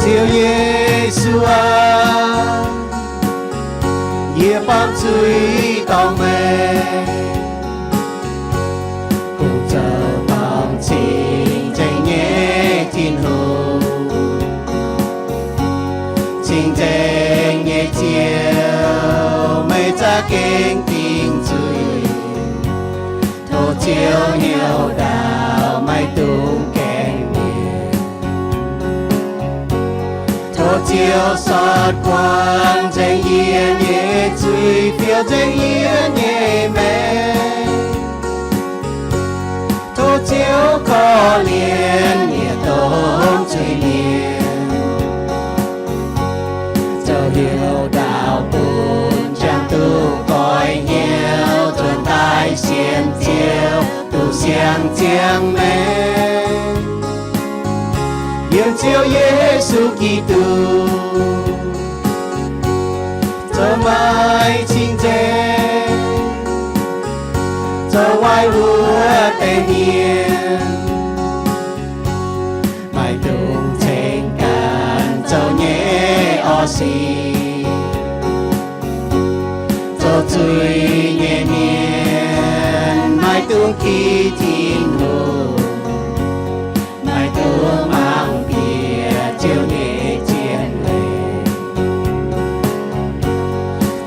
Ziouv Yesu aah, yie buangh zuiz dorngc meih, kungx zoux dorngc cing-nzengc nyei Tin-Hungh. Cing-nzengc nyei Ziouv, meih za'gengh dingc zuiz. Tov Ziouv hnyouv ndaauv, maiv dungx gaengh mienh. Tov Ziouv sortv guangc nzengc yie nyei zuiz, fiou nzengc yie nyei maengc. Tov Ziouv korv-lienh yietc domh zuiz-mienh. Zoux hnyouv ndaauv bun jangx duqv goiv hnyouv, zunh daaih sienx Ziouv, duqv siang-ziangh maengc. Yiem Ziouv Yesu Giduc zoux maaih cing-nzengc, zoux waaic wuov deix mienh, maiv dungx ceng ganh zoux nyei orv sic. Zoux zuiz nyei mienh maiv dungx ki Tin-Hungh, maiv dungx mangc bieqc Ziouv nyei zien leiz.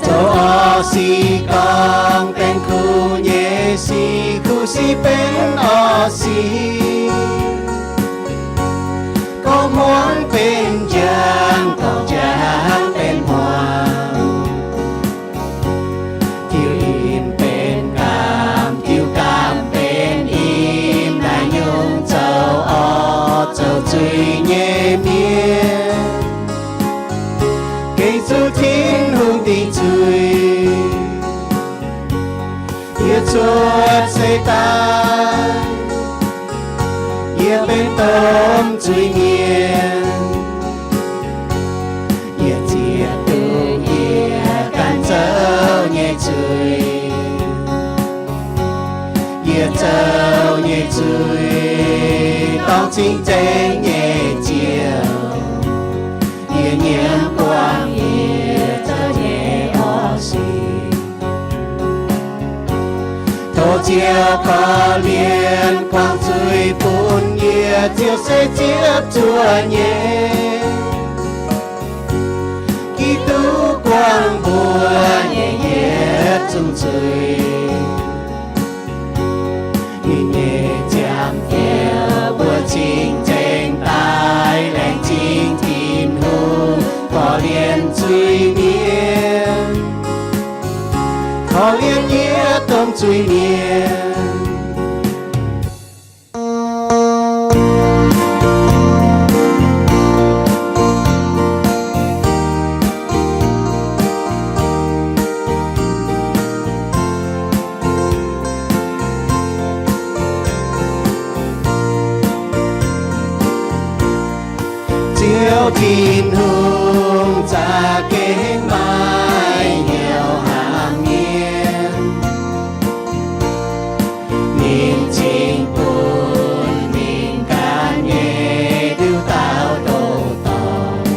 Zoux orv sic gorngv benx kuv nyei sic, kuv sic benx orv sic. Gorngv hmuangx benx njang, gorngv njang benx hmuangx. Tiux im benx gaam, tiux gaam benx im, naaiv nyungc zoux orv zoux zuiz nyei mienh, gengh zuqc Tin-Hungh dingc zuiz. Yie cuotv seix daaih, yie benx domh zuiz-mienh. Yie zieqv duqv yie ganh zoux nyei zuiz. Yie zoux nyei zuiz dorngc cing-nzengc nyei Ziouv. Yie nyiemc buangh yie zoux nyei orv sic. Tov Ziouv korv-lienh buangh zuiz bun yie. Ziouv se ziepc zuoqv nyei. Giduc guangc mbuo nyei yietc zungv zuiz. Ninh nyei ziangh fioux mbuo cing-nzengc daaih laengz zingh Tin-Hungh korv-lienh zuiz-mienh, korv-lienh yietc domh zuiz-mienh. Ziouv Tin-Hungh za'gengh maaih hnyouv hnamv mienh. Ninh cingx bun ninh ganh nyei ndiuv dauh ndoh dorngc,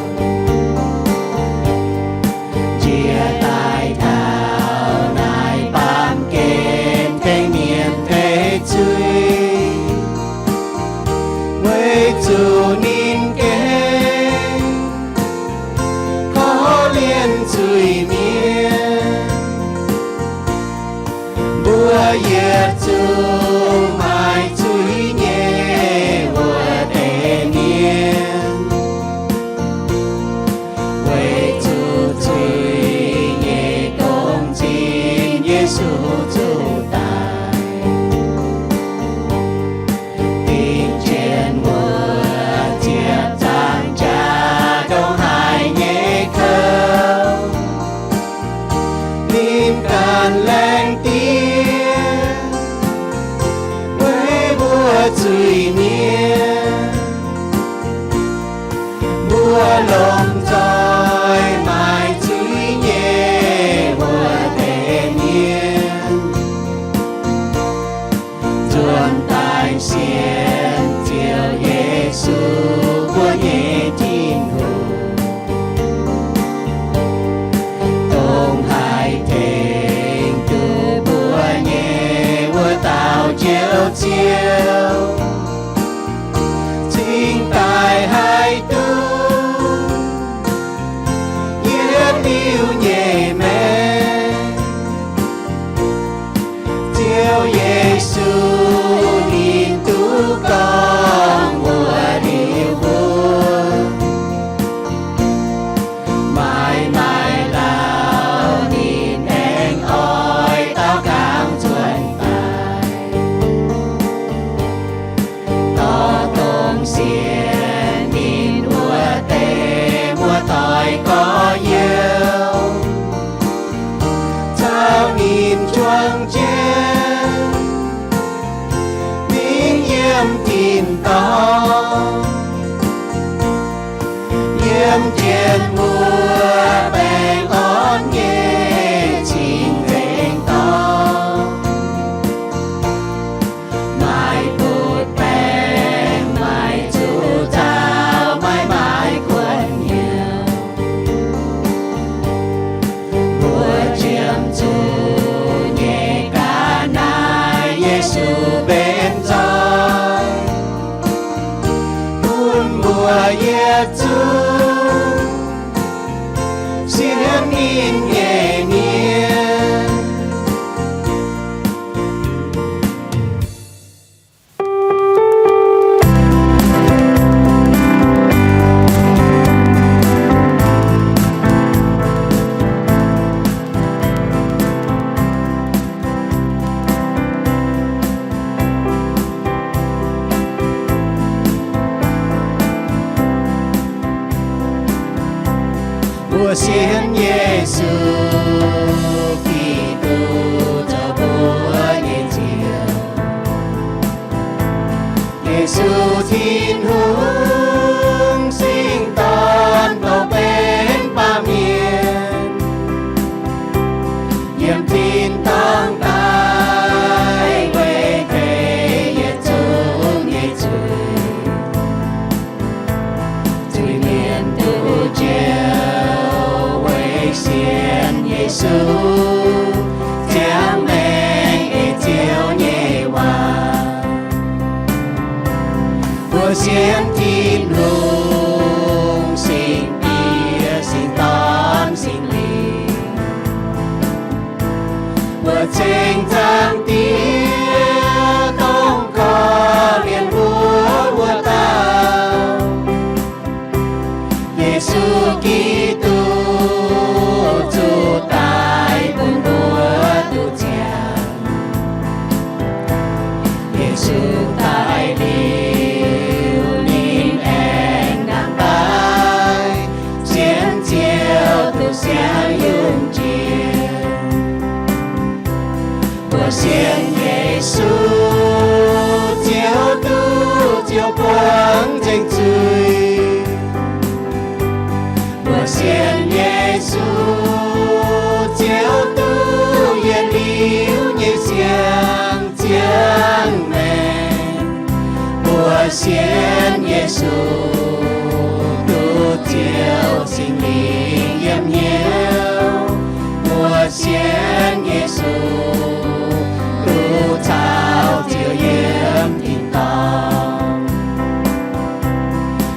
njiec daaih taux naaiv baamh gen tengx mienh teix zuiz. Weic zuqc ninh gengh korv-lienh zuiz-mienh. Mbuo yietc zungv maaih zuiz nyei wuov deix mienh, weic zuqc zuiz nyei gong-zinh Yesu zuqc daic, dingc jienv wuov ziepc zaangc Mbuo longc nzoih maaih zuiz nyei wuov deix mienh, nzuonx daaih sienx Ziouv Yesu, mbuo nyei Tin-Hungh, dongh haih tengx duqv mbuo nyei wuov dauh Njoux Ziouv, cingx daaih haih duqv yietc liuz nyei maengc. Ziouv Yesu ninh duqv gorngv wuov liuz mbuo, maaih maaiz lauh ninh aengx oix daux gaux nzuonx daaih, dorh dongh sienx ninh wuov deix muoz-doic gorx-youz, caux ninh juang jienv mingh yiem tin-dorngh, yiem jienv mbuo baengh orn nyei cing-nzengc dorngh. Maaih mbutv baengc, maaih zuqc nzauh, maiv maaih guanh hnyouv. Mbuo qiemx zuqc nyei ga'naaiv Yesu mbenc nzoih bun mbuo yietc zungv sienx ninh nyei mienh. Mbuo sienx Yesu Giduc zoux mbuo nyei Ziouv. Yesu Tin-Hungh Singx Dorn dongh benx baamh mienh, yiem tin-dorngh daaih weic teix yietc zungv nyei zuiz. Zuiz-mienh duqv njoux weic sienx Yesu ziangh maengc eix Ziouv nyei waac. Mbuo sienx Tin-Hungh, Singx Diex, Singx Dorn, Singx Lingh. Mbuo ceng Zaangc Diex dongh korv-lienh mbuo wuov dauh, Yesu Giduc, zuqc daaih bun mbuo duqv ziangh. Yesu daaih liuz, ninh aengx nangh daaih sienx Ziouv duqv siang yungh jiex. Mbuo sienx Yesu Ziouv duqv ziouc buangh nzengc zuiz. Mbuo sienx Yesu Ziouv duqv yietc liuz nyei siang ziangh maengc. Mbuo sienx Yesu duqv Ziouv Singx Lingh yiem hnyouv. Mbuo sienx Yesu duqv caux Ziouv yiem tin-dorngh.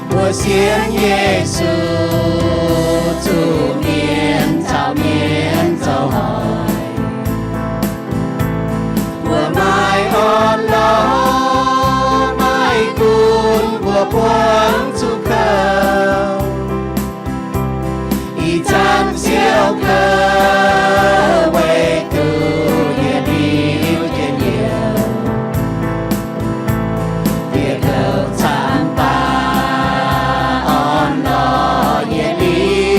Mbuo sienx Yesu zuqc mienh caux mienh zoux hoic. Mbuo maaih orn-lorqc, maaih gunv mbuo buangv zuqc kouv. Ih zanc siou kouv weic zuqc yietc liuz njien-youh. Dieh kouv camv baac orn-lorqc yietc liuz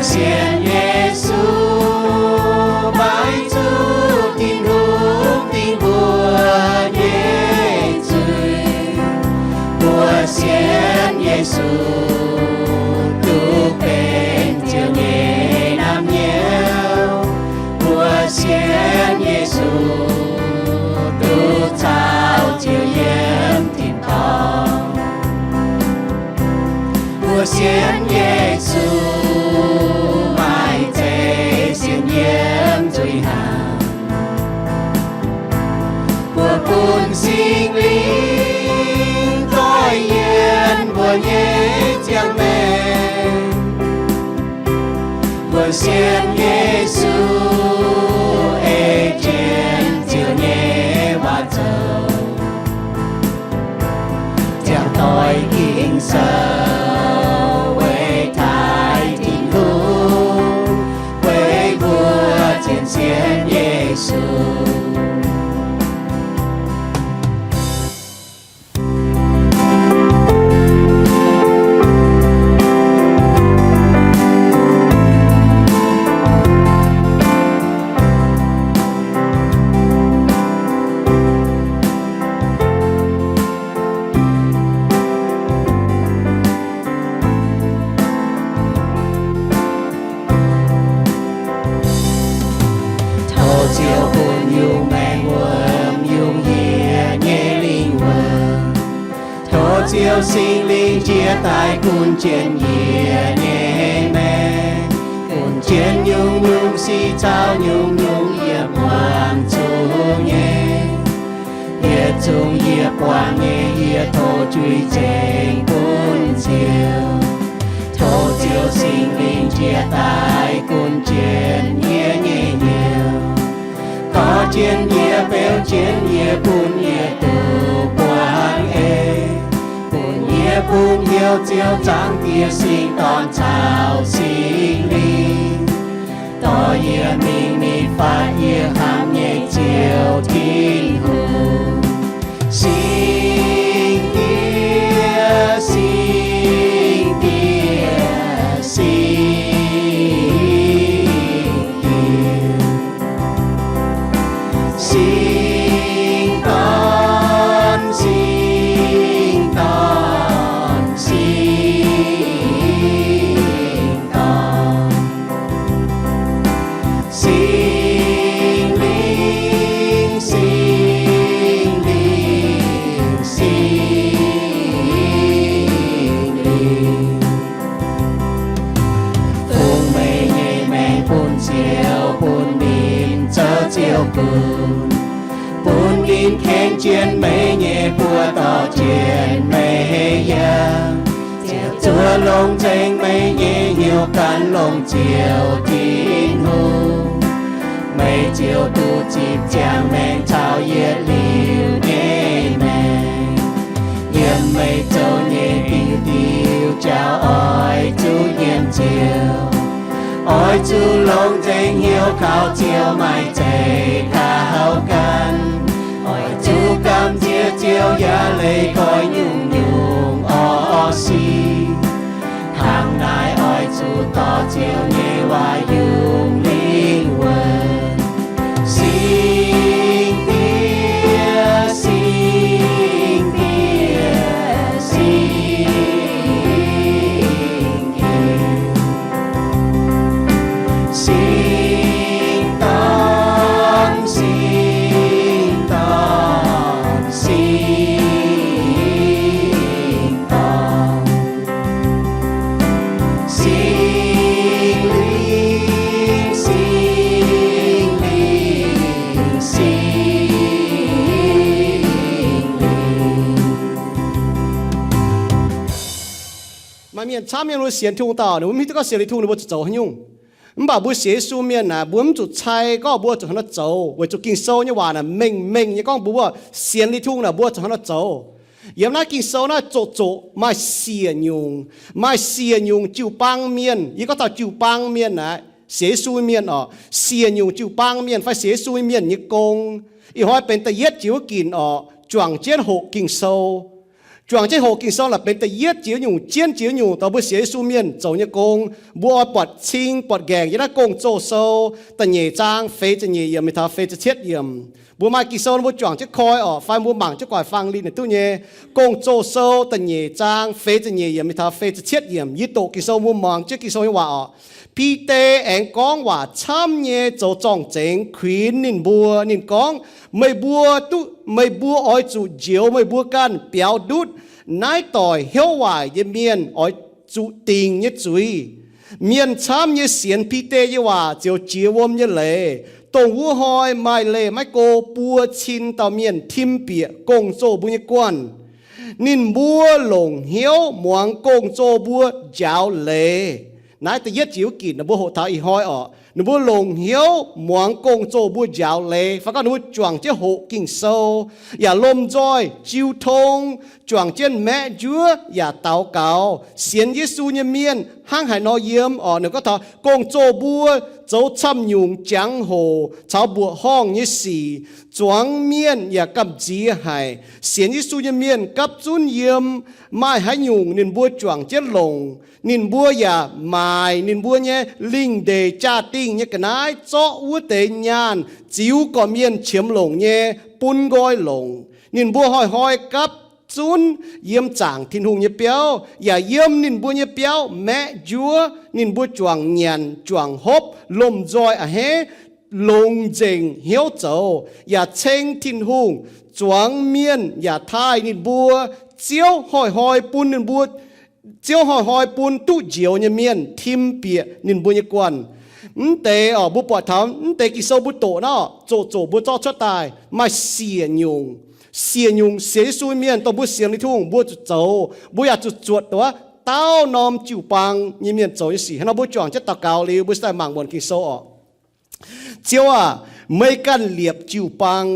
Sienx Yesu maiv zuqc Tin-Hungh dingc mbuo nyei zuiz. Mbuo sienx Yesu duqv benx Ziouv nyei naamh nyouz. Mbuo sienx Yesu duqv caux Ziouv yiem tin-dorngh. Mbuo sienx Yesu maiv zeiz sienx yiem nzuih hnaangx. Mbuo bun Singx Lingh doix yiem mbuo nyei ziangh maengc. Mbuo sienx Yesu ei jienv Ziouv nyei waac zoux, ziangh doix Ging-Sou weic taaih Tin-Hungh, weic mbuo zien sienx Yesu. Tov Ziouv bun yungz maengc wuom yungz hieh nyei lingh wuonh. Tov Ziouv Singx Lingh jiex daaih gunv jienv yie nyei maengc, gunv jienv nyungc-nyungc sic caux nyungc-nyungc yietc muangx zuqc nyei. Yietc zungv yie buangh nyei yie tov juix nzengc bun Ziouv. Tov Ziouv Singx Lingh jiex daaih gunv jienv yie nyei hnyouv, dorh jienv yie, beuv jienv yie, bun yie duqv buangh ei, bun yie bun hnyouv Ziouv Zaangc Diex, Singx Dorn caux Singx Lingh, dorh yie mingh ninh fatv yie hnamv nyei Ziouv Tin-Hungh. Singx Diex, Singx Diex, Singx Diex, Singx Dorn, Singx Dorn, Singx Dorn, Singx Lingh, Singx Lingh, Singx Lingh. Fungx meih nyei maengc bun Ziouv, bun ninh zoux Ziouv gunv, bun ninh tengx jienv meih nyei buoz, dorh jienv meih yiem. Ziouv zuov longx nzengc meih nyei hnyouv gan longx Ziouv Tin-Hungh. Meih Ziouv duqv zipv ziangh maengc caux yietc liuz nyei maengc. Yiem meih zoux nyei diuh diuh jauv oix zuqc nyiemc Ziouv. Oix zuqc longx nzengc hnyouv kaux Ziouv, maaih za'gengh taux ganh. Oix zuqc gamh nziex Ziouv yaac leih goiv nyungc-nyungc orv sic. Hnangv naaic oix zuqc dorh Ziouv nyei waac yungz lingh wuonh. Singx Diex, Singx Diex, Singx Diex, Singx Dorn, Singx Dorn, Singx Dorn, Singx Lingh, Singx Lingh, Singx Lingh. Maaih mienh camv mienh mbuo sienx Tin-Hungh dauh, ninh mbuo mv hiuv duqv gorngv sienx liuz Tin-Hungh ninh mbuo zuqc zoux haaix nyungc. Mv baac mbuo sienx Yesu mienh naaic, mbuo mv zuqc cai gorngv mbuo zuqc haaix nor zoux, weic zuqc Ging-Sou nyei waac naaic mengh mengh nyei gorngv mbuo sienx liuz Tin-Hungh naaic mbuo zuqc haaix nor zoux. Yiem naaiv Ging-Sou naaiv zoqc zoqc maaih siec nyungc, maaih siec nyungc jiu-baang mienh. Yie gorngv taux jiu-baang mienh naaic, sienx Yesu mienh orqc, siec nyungc jiu-baang mienh fai sienx Yesu mienh nyei gong. Ih hnoi benx da'yietv jiex wuov ginc orqc, juangc jienv hoqc Ging-Sou. Juangc jienv hoqc Ging-Sou naaic benx da'yietv jiex nyungc, jienv jiex nyungc dongh mbuo sienx Yesu mienh zoux nyei gong. Mbuo oix buatc cing buatc nqaengc yiem naaiv Gong-Zoh sou da'nyeic zaang feix ziepc nyeic yiemc mingh taux feix ziepc cietv yiemc. Mbuo maaih Ging-Sou mbuo juangc jienv koi orqc, fai mbuo mangc jienv guaax fang linh naaic duqv nyei. Gong-Zoh sou da'nyeic zaang feix ziepc nyeic yiemc mingh taux feix ziepc cietv yiemc. Yie doqc Ging-Sou mbuo muangx jienv Ging-Sou nyei waac orqc. Bide aengx gorngv waac camv nyei zoux zorng-zengx kuinx ninh mbuo. Ninh gorngv, meih mbuo duqv, meih mbuo oix zuqc njoux meih mbuo ganh biaux ndutv naaiv doic hnyouv waaic nyei mienh oix zuqc dingc nyei zuiz. Mienh camv nyei sienx Bide nyei waac ziouc jiex wuom nyei leiz, dongh wuov hnoi maaih leih maiv go buo cin dauh mienh tim bieqc gong-zoh mbuo nyei guanh. Ninh mbuo longc hnyouv muangx gong-zoh mbuo njaaux leiz. Naaiv da'yietv jiex wuov ginc ninh mbuo hoqc taux ih hnoi orqc. Ninh mbuo longc hnyouv muangx gong-zoh mbuo njaaux leiz, fai gorngv ninh mbuo juangc jienv hoqc Ging-Sou, yaac lomh nzoih jiu tong, juangc jienv maeqv njuov yaac daux gaux. Sienx Yesu nyei mienh hnangv haaix nor yiem orqc? Ninh gorngv taux gong-zoh mbuo zoux camv nyungc jangx-hoc caux mbuoqc horngh nyei sic, zuangx mienh yaac gamh nziex haic. Sienx Yesu nyei mienh gapv zunv yiem maaih haaix nyungc ninh mbuo juangc jienv longc. Ninh mbuo yaac maaic ninh mbuo nyei lingh ndeic jaa-dingh nyei ga'naaiv zorqv wuov deix nyaanh ziux gorqv-mienh qiemx longc nyei bun nqoi longc. Ninh mbuo hnoi-hnoi gapv zunv yiem zaangc Tin-Hungh nyei biauv, yaac yiem ninh mbuo nyei biauv maeqv njuov. Ninh mbuo juangc nyanc juangc hopv, lomh nzoih a'hneiv, longx nzengc hnyouv zoux, yaac ceng Tin-Hungh, zuangx mienh yaac taaih ninh mbuo. Ziouv hnoi-hnoi bun ninh mbuo, Ziouv hnoi-hnoi bun duqv njoux nyei mienh tim bieqc ninh mbuo nyei guanh. Mv deix orqc, mbuo buatc taux mv deix Ging-Sou mbuo doqc nor, zoqc zoqc mbuo zorqv cuotv daaih maaih siec nyungc. Siec nyungc sienx Yesu mienh, dongh mbuo sienx Tin-Hungh mbuo zuqc zoux, mbuo yaac zuqc zuotc dongh wuov dauh norm jiu-baang nyei mienh zoux nyei sic. Hnangv nor mbuo juangc jienv daux gaux liuz, mbuo daaih mangc muonc Ging-Sou orqc. Ziouv aac, meih ganh liepc jiu-baang,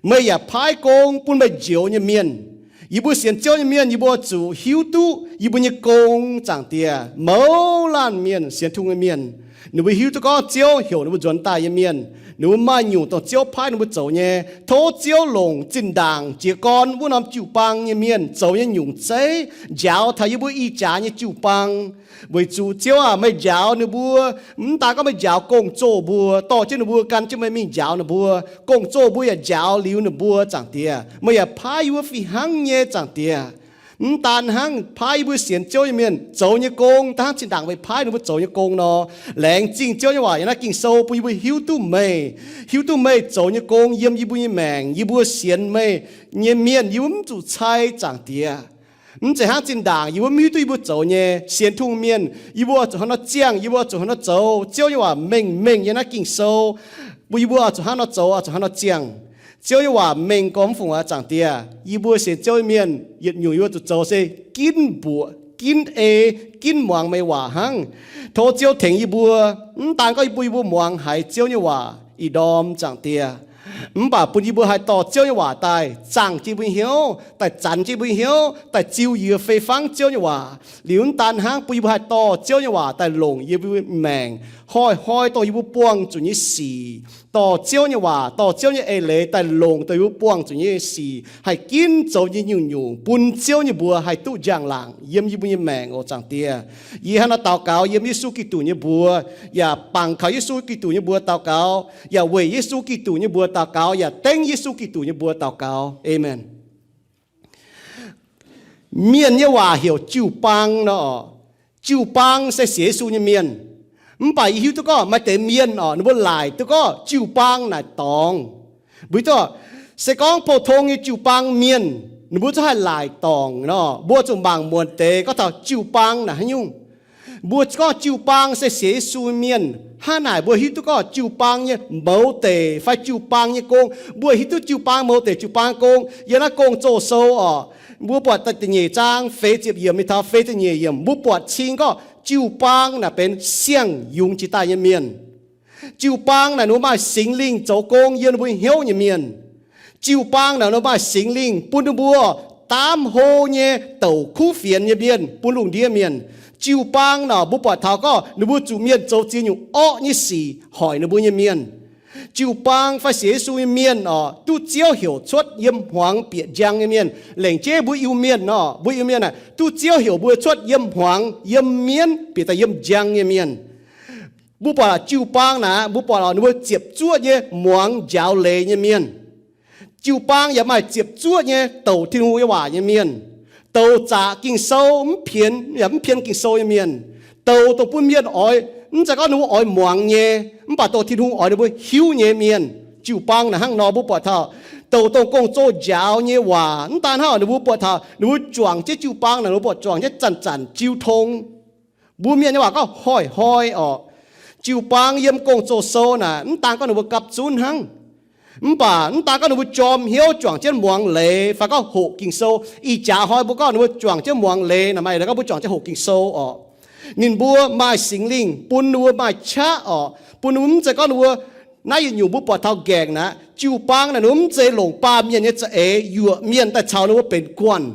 meih yaac paaiv gong bun meih njoux nyei mienh. Yie mbuo sienx Ziouv nyei mienh, yie mbuo zuqc hiuv duqv yie mbuo nyei gong, Zaangc Diex. Mouz laanh mienh sienx Tin-Hungh nyei mienh, ninh mbuo hiuv duqv gorngv Ziouv heuc ninh mbuo nzuonx daaih nyei mienh, ninh mbuo maaih nyungc dongh Ziouv paaiv ninh mbuo zoux nyei. Tov Ziouv longc zinh ndaangc jiez gorn wuov norm jiu-baang nyei mienh zoux nyei nyungc zeiv njaaux taux yie mbuo ih jaax nyei jiu-baang. Weic zuqc Ziouv aac, meih njaaux ninh mbuo, mv daan gorngv meih njaaux gong-zoh mbuo, dorh jienv ninh mbuo gan jienv meih mingh njaaux ninh mbuo. Gong-zoh mbuo yaac njaaux liuz ninh mbuo, Zaangc Diex. Meih yaac paaiv yie mbuo fih hnangv nyei, Zaangc Diex. Mv daan hnangv paaiv yie mbuo sienx Ziouv nyei mienh zoux nyei gong, daan hnangv zinh ndaangc meih paaiv ninh mbuo zoux nyei gong nor. Laengz zingh Ziouv nyei waac yiem naaiv Ging-Sou bun yie mbuo hiuv duqv meih, hiuv duqv meih zoux nyei gong yiem yie mbuo nyei maengc. Yie mbuo sienx meih nyei mienh, yie mbuo mv zuqc cai, Zaangc Diex. Mv zeiz hnangv zinh ndaangc yie mbuo mv hiuv duqv yie mbuo zoux nyei. Sienx Tin-Hungh mienh, yie mbuo oix zuqc hnangv nor ziangh, yie mbuo oix zuqc hnangv nor zoux. Ziouv nyei waac mengh mengh yiem naaiv Ging-Sou bun yie mbuo oix zuqc hnangv nor zoux, oix zuqc hnangv nor ziangh. Ziouv nyei waac mengh gormx mv fungc aqv, Zaangc Diex. Yie mbuo sienx Ziouv nyei mienh yietc nyungc yie mbuo zuqc zoux se ginv mbuoqc, ginv ei, ginv muangx meih waac hnangv. Tov Ziouv tengx yie mbuo, mv daan gorngv yie mbuo, yie mbuo muangx haiz Ziouv nyei waac ih ndorm, Zaangc Diex, mv baac bun yie mbuo haih dorh Ziouv nyei waac daaih zaangh jienv yie mbuo nyei hnyouv, daaih zanx jienv yie mbuo nyei hnyouv, daaih ziux yie fei fangv Ziouv nyei waac. Liuz mv daan hnangv, bun yie mbuo haih dorh Ziouv nyei waac daaih longc yie mbuo maengc hnoi-hnoi dongh yie mbuo buangh zuqc nyei sic. Dorh Ziouv nyei waac, dorh Ziouv nyei eix leiz daaih longc dongh yie mbuo buangh zuqc nyei sic, haih ginv zoux nyei nyungc-nyungc bun Ziouv nyei mbuox haih duqv njang-laangc yiem yie mbuo nyei maengc oc, Zaangc Diex. Yie hnangv nor daux gaux yiem Yesu Giduc nyei mbuox, yaac bangc kaux Yesu Giduc nyei mbuox daux gaux, yaac weic Yesu Giduc nyei mbuox daux gaux, yaac dengv Yesu Giduc nyei mbuox daux gaux. Aamen. Mienh nyei waac heuc jiu-baang nor. Jiu-baang se sienx Yesu nyei mienh. Mv baac yie hiuv duqv gorngv maaih deix mienh orqc, ninh mbuo laaic duqv gorngv jiu-baang naaic dorngx. Mbuo hiuv duqv, se gorngv pou-tong nyei jiu-baang mienh, ninh mbuo zungv haih laaic dorngc nor. Mbuo zuqc mangc muonc deix gorngv taux jiu-baang naaic haaix nyungc. Mbuo gorngv jiu-baang se sienx Yesu mienh, hnangv naaic mbuo hiuv duqv gorngv jiu-baang nyei mouz deic fai jiu-baang nyei gong. Mbuo hiuv duqv jiu-baang mouz deic, jiu-baang gong yiem naaiv Gong-Zoh sou orqc. Mbuo buatc da'nyeic zaang feix ziepc yiemc mingh taux feix ziepc nyeic yiemc, mbuo buatc cing gorngv jiu-baang naaic benx siang-yungz jiex daaih nyei mienh. Jiu-baang naaic ninh mbuo maaih Singx Lingh zoux gong yiem ninh mbuo hnyouv nyei mienh. Jiu-baang naaic ninh mbuo maaih Singx Lingh bun ninh mbuo daamv hlo nyei douc kuv fienx nyei mienh bun lungh ndiev mienh. Jiu-baang naaic mbuo buatc taux gorngv ninh mbuo zuqc mienh zoux ziex nyungc orqv nyei sic hoic ninh mbuo nyei mienh. Jiu-baang fai sienx Yesu nyei mienh oc, duqv Ziouv heuc cuotv yiem hmuangx bieqc njang nyei mienh. Lengc jeiv mbuo Iu-Mienh nor, mbuo Iu-Mienh aah, duqv Ziouv heuc mbuo cuotv yiem hmuangx, yiem mienv, bieqc daaih yiem njang nyei mienh. Mbuo buatc jiu-baang naaic, mbuo buatc ninh mbuo ziepc zuoqv nyei muangx njaaux leiz nyei mienh. Jiu-baang yaac maaih ziepc zuoqv nyei douc Tin-Hungh nyei waac nyei mienh, douc zaqc Ging-Sou mv pienx yaac mv pien Ging-Sou nyei mienh, douc dongh bun mienh oix, mv zeiz gorngv ninh mbuo oix muangx nyei, mv baac dongh Tin-Hungh oix ninh mbuo hiuv nyei mienh. Jiu-baang naaic hnangv nor mbuo buatc taux, douc dongh gong-zoh njaaux nyei waac, mv daan hnangv, ninh mbuo buatc taux ninh mbuo juangc jienv jiu-baang naaic, ninh mbuo buatc juangc jienv zanc-zanc jiu tong. Mbuo Mienh nyei waac gorngv hnoi-hnoi oc. Jiu-baang yiem gong-zoh sou naaic, mv daan gorngv ninh mbuo gapv zunv hnangv, mv baac mv daan gorngv ninh mbuo jorm hnyouv juangc jienv muangx leiz fai gorngv hoqc Ging-Sou. Ih jaax hnoi mbuo gorngv ninh mbuo juangc jienv muangx leiz naaic, maaih gorngv mbuo juangc jienv hoqc Ging-Sou oc. Ninh mbuo maaih Singx Lingh bun ninh mbuo maaih qaqv oc, bun ninh mbuo mv zeiz gorngv ninh mbuo naaiv yietc nyungc mbuo buatc taux nqaengc naaic, jiu-baang naaic ninh mbuo mv zeiz longc baamh mienh nyei za'eix yuoqc mienh daaih caux ninh mbuo benx guanh.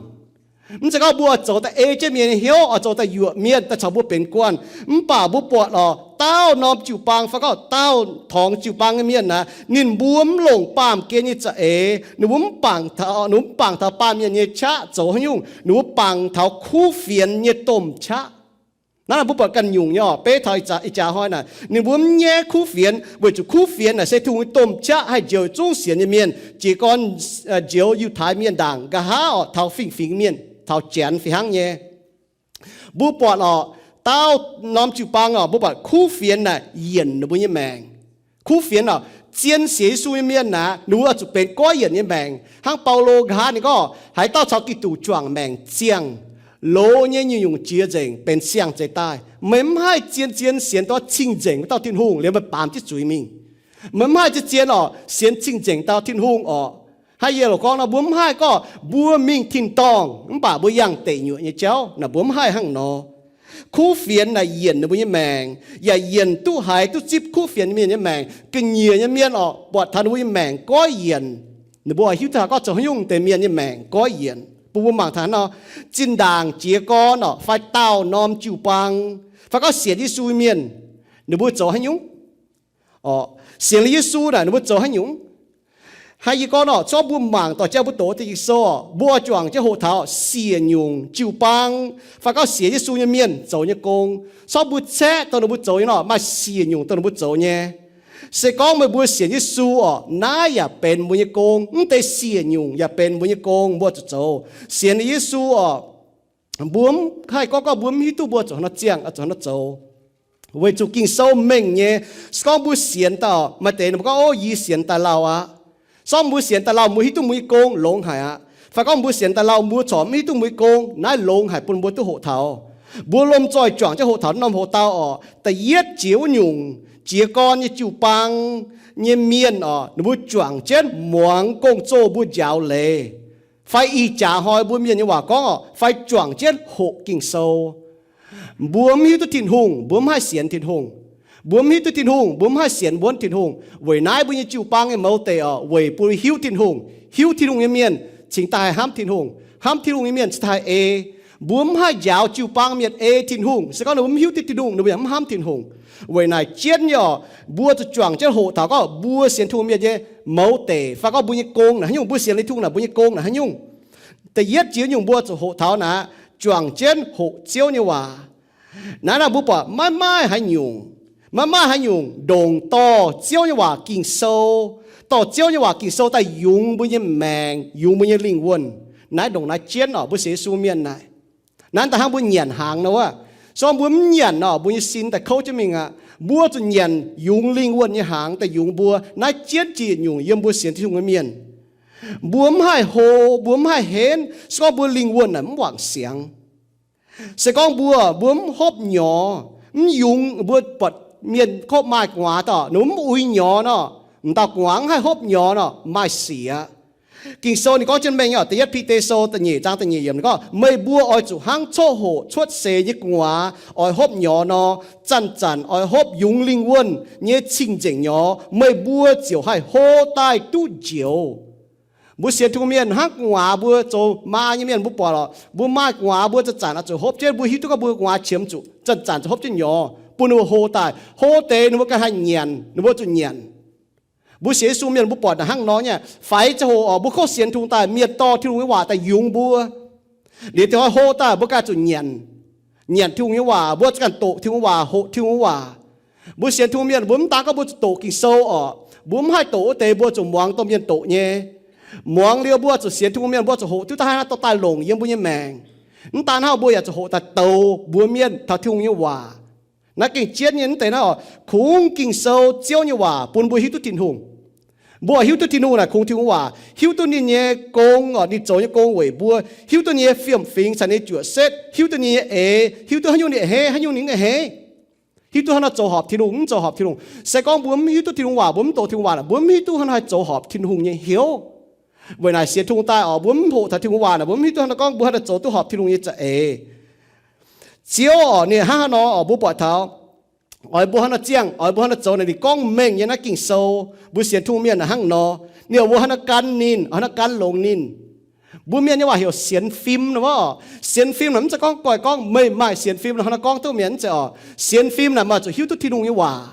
Mv zeiz gorngv mbuo oix zoux daaih ei jienv mienh nyei hnyouv, oix zoux daaih yuoqc mienh daaih caux mbuo benx guanh. Mv baac mbuo buatc lorqc, dauh norm jiu-baang fai gorngv dauh torngx jiu-baang nyei mienh naaic, ninh mbuo mv longc baamh gen nyei za'eix, ninh mbuo mv bangc taux, ninh mbuo mv bangc taux baamh mienh nyei qaqv zoux haaix nyungc, ninh mbuo bangc taux kuv fienx nyei domh qaqv. Naaiv mbuo buatc ganh nyungc nyei oc, beiv taux ih jaax hnoi naaic, ninh mbuo mv nyaiv kuv fienx, weic zuqc kuv fienx naaic se Tin-Hungh nyei domh qaqv haih njoux yietc zungv sienx nyei mienh, jiez gorn njoux Yiutai Mienh ndaangc, nqa'haav oc taux fingx-fingx mienh, taux Janx fih hnangv nyei. Mbuo buatc oc, dauh norm jiu-baang oc, mbuo buatc kuv fienx naaic yienc ninh mbuo nyei maengc. Kuv fienx oc, zien sienx Yesu nyei mienh naaic, ninh mbuo zuqc benx goiv yienc nyei maengc. Hnangv Baulo nqa'haav ninh gorngv, haaix dauh caux Giduc juangc maengc ziangh, loz nyei nyungc-nyungc jiex nzengc, benx siang-zeix daaih. Meih mv haih zien-zien sienx duqv cing-nzengc wuov dauh Tin-Hungh liemh meih baamz jienv zuiz mingh. Meih mv haih zien-zien oc sienx cing-nzengc dauh Tin-Hungh oc. Hnangv yie loc gorngv nor, mbuo mv haih gorngv mbuo mingh tin-dorngh mv baac mbuo yangh deic nyuoqc nyei jauv naaic, mbuo mv haih hnangv nor. Kuv fienx naaic yienc ninh mbuo nyei maengc, yaac yienc duqv haiz duqv zipv kuv fienx mienh nyei maengc. Ga'nyiec nyei mienh oc, buatc taux ninh mbuo nyei maengc goiv yienc, ninh mbuo oix hiuv duqv haaix gorngv zoux haaix nyungc deix mienh nyei maengc goiv yienc. Bun mbuo mangc taux nor, zinh ndaangc jiez gorn oc, fai dauh norm jiu-baang, fai gorngv sienx Yesu mienh, ninh mbuo zoux haaix nyungc? Oc, sienx liuz Yesu naaic ninh mbuo zoux haaix nyungc? Hnangv yie gorngv oc, corc mbuo mangc dorh jauv mbuo doqc deix Ging-Sou oc, mbuo oix juangc jienv hoqc taux siec nyungc jiu-baang fai gorngv sienx Yesu nyei mienh zoux nyei gong. Corc mbuo caeqv dongh ninh mbuo zoux nyei nor, maaih siec nyungc dongh ninh mbuo zoux nyei. Se gorngv meih mbuo sienx Yesu oc, naaiv yaac benx mbuo nyei gong. Mv deix siec nyungc yaac benx mbuo nyei gong mbuo zuqc zoux. Sienx liuz Yesu oc, mbuo mv haih gorngv gorngv mbuo mv hiuv duqv mbuo zuqc hnangv nor ziangh, zuqc hnangv nor zoux. Weic zuqc Ging-Sou mengh nyei. Se gorngv mbuo sienx daaih, maaih deix ninh mbuo gorngv, Ov, yie sienx daaih lauh aqv. Se gorngv mbuo sienx daaih lauh, mbuo hiuv duqv mbuo nyei gong longx haic aqv. Fai gorngv mbuo sienx daaih lauh, mbuo corc mv hiuv duqv mbuo nyei gong, naaiv longx haic bun mbuo duqv hoqc taux. Mbuo lomh nzoih juangc jienv hoqc taux norm hoc-dauh oc. Da'yietv jiex wuov nyungc, jiez gorn nyei jiu-baang nyei mienh oc, ninh mbuo juangc jienv muangx gong-zoh mbuo njaaux leiz, fai ih jaax hnoi mbuo mienh nyei waac gorngv oc, fai juangc jienv hoqc Ging-Sou. Mbuo mv hiuv duqv Tin-Hungh, mbuo mv haih sienx Tin-Hungh. Mbuo mv hiuv duqv Tin-Hungh, mbuo mv haih sienx wuonv Tin-Hungh. Weic naaiv mbuo nyei jiu-baang nyei mouz deic oc, weic bun hiuv Tin-Hungh. Hiuv Tin-Hungh nyei mienh cingx daaih haih hnamv Tin-Hungh. Hnamv Tin-Hungh nyei mienh cingx daaih haih ei. Mbuo mv haih njaaux jiu-baang mienh ei Tin-Hungh. Se gorngv ninh mbuo mv hiuv duqv Tin-Hungh, ninh mbuo yaac mv hnamv Tin-Hungh. Weic naaic jienv nyei oc, mbuo zuqc juangc jienv hoqc taux gorngv mbuo sienx Tin-Hungh mienh nyei mouz deic, fai gorngv mbuo nyei gong naaic haaix nyungc, mbuo sienx liuz Tin-Hungh naaic mbuo nyei gong naaic haaix nyungc. Da'yietv jiex nyungc mbuo zuqc hoqc taux naaic, juangc jienv hoqc Ziouv nyei waac. Naaiv naaic mbuo buatc maiv maaih haaix nyungc, maiv maaih haaix nyungc ndongc dorh Ziouv nyei waac Ging-Sou, dorh Ziouv nyei waac Ging-Sou daaih yungz mbuo nyei maengc, yungz mbuo nyei lingh wuonh. Naaiv ndongc naaiv jienv oc, mbuo sienx Yesu mienh naaic. Naaiv da'hnangv mbuo nyanc hnaangx nor wuov. Se gorngv mbuo mv nyanc nor, mbuo nyei sin daaih kouv jienv mingh aqv. Mbuo zuqc nyanc yungz lingh wuonh nyei hnaangx daaih yungz mbuo. Naaiv jienv jiex nyungc yiem mbuo sienx Tin-Hungh nyei mienh. Mbuo mv haih hlo, mbuo mv haih henv, se gorngv mbuo lingh wuonh naaic mv wangc siangx. Se gorngv mbuo, mbuo mv hopv nyorx, mv yungz, mbuo buatc mienh kov maaih gu'nguaaz daaih, ninh mbuo mv uix nyorx nor, m'dauh gu'nguaaz mv haih hopv nyorx nor, maaih sic aqv. Ging-Sou ninh gorngv jienv mengh nyei oc, Da'yietv Bide Sou da'nyeic zaang da'nyeic yiemc ninh gorngv, meih mbuo oix zuqc hnangv coqv hoqc cuotv seix nyei gu'nguaaz oix hopv nyorx nor, zanc-zanc oix hopv yungz lingh wuonh nyei cing-nzengc nyorx, meih mbuo ziouc haih hlo daaih duqv njoux. Mbuo sienx Tin-Hungh mienh hnangv gu'nguaaz mbuo zoux maa nyei mienh mbuo buatc lorqc, mbuo maaih gu'nguaaz mbuo zanc-zanc oix zuqc hopv jienv, mbuo hiuv duqv gorngv mbuo gu'nguaaz qiemx zuqc zanc-zanc zuqc hopv jienv nyorx, bun ninh mbuo hlo daaih. Hlo deix ninh mbuo ganh haih nyanc, ninh mbuo zuqc nyanc. Mbuo sienx Yesu mienh mbuo buatc naaic hnangv nor nyei. Faix ziangh hoc oc, mbuo kov sienx Tin-Hungh daaih, mienh dorh Tin-Hungh nyei waac daaih yungz mbuo. Liuz deix hnoi hlo daaih mbuo ganh zuqc nyanc, nyanc Tin-Hungh nyei waac, mbuo zuqc ganh doqc Tin-Hungh waac, hoqc Tin-Hungh waac. Mbuo sienx Tin-Hungh mienh mbuo mv daan gorngv mbuo zuqc doqc Ging-Sou oc, mbuo mv haih doqc wuov deix, mbuo zuqc muangx domh mienh doqc nyei. Muangx liuz mbuo zuqc sienx Tin-Hungh mienh, mbuo zuqc hoqc duqv daaih hnangv naaiv dorh daaih longc yiem mbuo nyei maengc. Mv daan hnangv, mbuo yaac zuqc hoqc daaih doux mbuo mienh taux Tin-Hungh nyei waac. Naaiv gengh jienv nyei mv deix naaiv oc, kungx Ging-Sou Ziouv nyei waac bun mbuo hiuv duqv Tin-Hungh. Mbuo hiuv duqv Tin-Hungh naaic kungx Tin-Hungh waac, hiuv duqv ninh nyei gong oc, ninh zoux nyei gong weic mbuo, hiuv duqv ninh nyei fiem-fingx caux ninh nyei juoqc setv, hiuv duqv ninh nyei eix, hiuv duqv haaix nyungc ninh a'hneiv, haaix nyungc ninh mv a'hneiv. Hiuv duqv hnangv nor zoux horpc Tin-Hungh, mv zoux horpc Tin-Hungh. Se gorngv mbuo mv hiuv duqv Tin-Hungh waac, mbuo mv doqc Tin-Hungh waac, mbuo mv hiuv duqv hnangv haaix zoux horpc Tin-Hungh nyei hnyouv. Weic naaic sienx Tin-Hungh daaih oc, mbuo mv hoqc taux Tin-Hungh waac naaic, mbuo mv hiuv duqv hnangv nor gorngv mbuo hnangv haaix zoux duqv horpc Tin-Hungh nyei za'eix. Ziouv oc, ninh hnangv haaix nor oc, mbuo buatc taux oix mbuo hnangv nor ziangh, oix mbuo hnangv nor zoux naaic, ninh gorngv mengh nyei naaiv Ging-Sou. Mbuo sienx Tin-Hungh mienh naaic hnangv nor, ninh oix mbuo hnangv nor gan ninh, oix hnangv nor gan longx ninh. Mbuo mienh nyei waac heuc sienx fim nor oc. Sienx fim naaic mv zeiz gorngv goiv gorngv meih maaih sienx fim nor hnangv nor gorngv duqv mienh, mv zeiz oc. Sienx fim naaic maaih zuqc hiuv duqv Tin-Hungh nyei waac.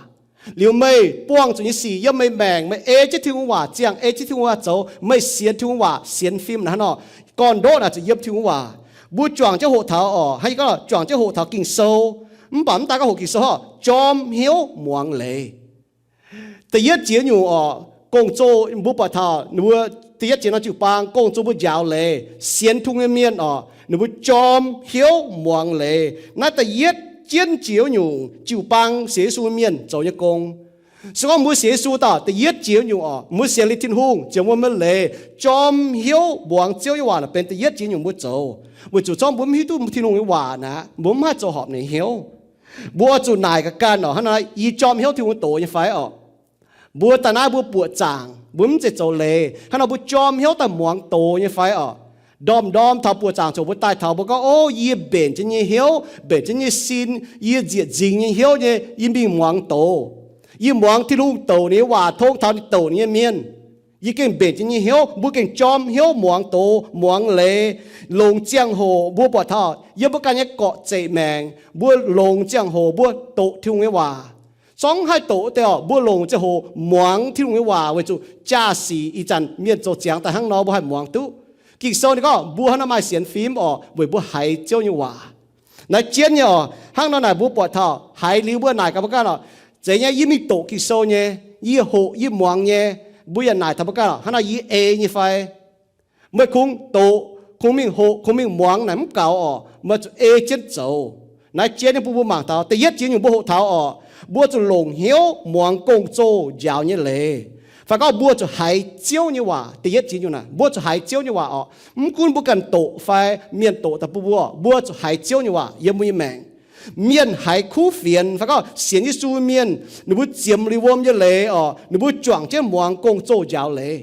Liuz meih buangh zuqc nyei sic yiem meih maengc, meih ei jienv Tin-Hungh waac ziangh, ei jienv Tin-Hungh waac zoux, meih sienx Tin-Hungh waac, sienx fim naaic hnangv nor. Gorn-ndoqv naaic zuqc yiem Tin-Hungh waac. Mbuo juangc jienv hoqc taux oc, hnangv yie gorngv juangc jienv hoqc taux Ging-Sou. Mv baac mv daan gorngv hoqc Ging-Sou oc, jorm hnyouv muangx leiz. Da'yietv jiex nyungc oc, gong-zoh mbuo buatc taux ninh mbuo, da'yietv jiex nor jiu-baang gong-zoh mbuo njaaux leiz, sienx Tin-Hungh nyei mienh oc, ninh mbuo jorm hnyouv muangx leiz. Naaiv da'yietv jienv jiex nyungc jiu-baang sienx Yesu mienh zoux nyei gong. Se gorngv mbuo sienx Yesu daaih, da'yietv jiex nyungc oc, mbuo sienx liuz Tin-Hungh, ziouc wuom nyei leiz, jorm hnyouv muangx Ziouv nyei waac naaic benx da'yietv jiex nyungc mbuo zoux. Weic zuqc zorngv mbuo mv hiuv duqv Tin-Hungh nyei waac naaic, mbuo mv haih zoux horpc ninh hnyouv. Mbuo zuqc naaic ga'ganh oc, hnangv nor, yie jorm hnyouv Tin-Hungh doz nyei fai oc? Mbuo daaih naaiv mbuo buoqc zaangc, mbuo mv zeiz zoux leiz, hnangv nor mbuo jorm hnyouv daaih muangx doz nyei fai oc? Ndorm-ndorm taux buoqc zaangc coc mbuo daaih taux mbuo gorngv, O, yie mbenc jienv nyei hnyouv, mbenc jienv nyei sin, yie nzieqc nzingx nyei hnyouv nyei, yie mingh muangx doz. Yie muangx Tin-Hungh douc ninh nyei waac, tong taux ninh douc ninh nyei mienh. Yie gengh mbenc jienv nyei hnyouv, mbuo gengh jorm hnyouv muangx doz, muangx leiz, longc ziangh hoc mbuo buatc taux yiem mbuo ganh nyei gorqv-zeqc maengc, mbuo longc ziangh hoc mbuo doqc Tin-Hungh nyei waac. Zorngv haih doqc wuov deix oc, mbuo longc ziangh hoc muangx Tin-Hungh nyei waac weic zuqc jaa-sic ih zanc mienh zoux ziangx daaih hnangv nor mbuo haih muangx duqv. Ging-Sou ninh gorngv mbuo hnangv nor maaih sienx fim oc, weic mbuo haiz Ziouv nyei waac. Naaiv jienv nyei oc, hnangv nor naaic mbuo buatc taux haiz liuz mbuo naaic gaax mbuo ganh oc, zeiz nyei yie mingh doqc Ging-Sou nyei, yie hoqc yie muangx nyei, mbuo yaac naaic taux mbuo ganh oc, hnangv nor yie ei nyei fai? Meih kungx doqc, kungx mingh hoqc, kungx mingh muangx naaic mv gaux oc, meih zuqc ei jienv zoux. Naaiv jienv nyei bun mbuo mangc taux da'yietv jiex nyungc mbuo hoqc taux oc, mbuo zuqc longc hnyouv muangx gong-zoh njaaux nyei leiz. Fai gorngv mbuo zuqc haiz Ziouv nyei waac. Da'yietv jiex nyungc naaic mbuo zuqc haiz Ziouv nyei waac oc. Mv gunv mbuo ganh doqc fai mienh doqc daaih bun mbuo, mbuo zuqc haiz Ziouv nyei waac yiem mbuo nyei maengc. Mienh haiz kuv fienx fai gorngv sienx Yesu mienh, ninh mbuo ziemx liuz wuom nyei leiz oc, ninh mbuo juangc jienv muangx gong-zoh njaaux leiz.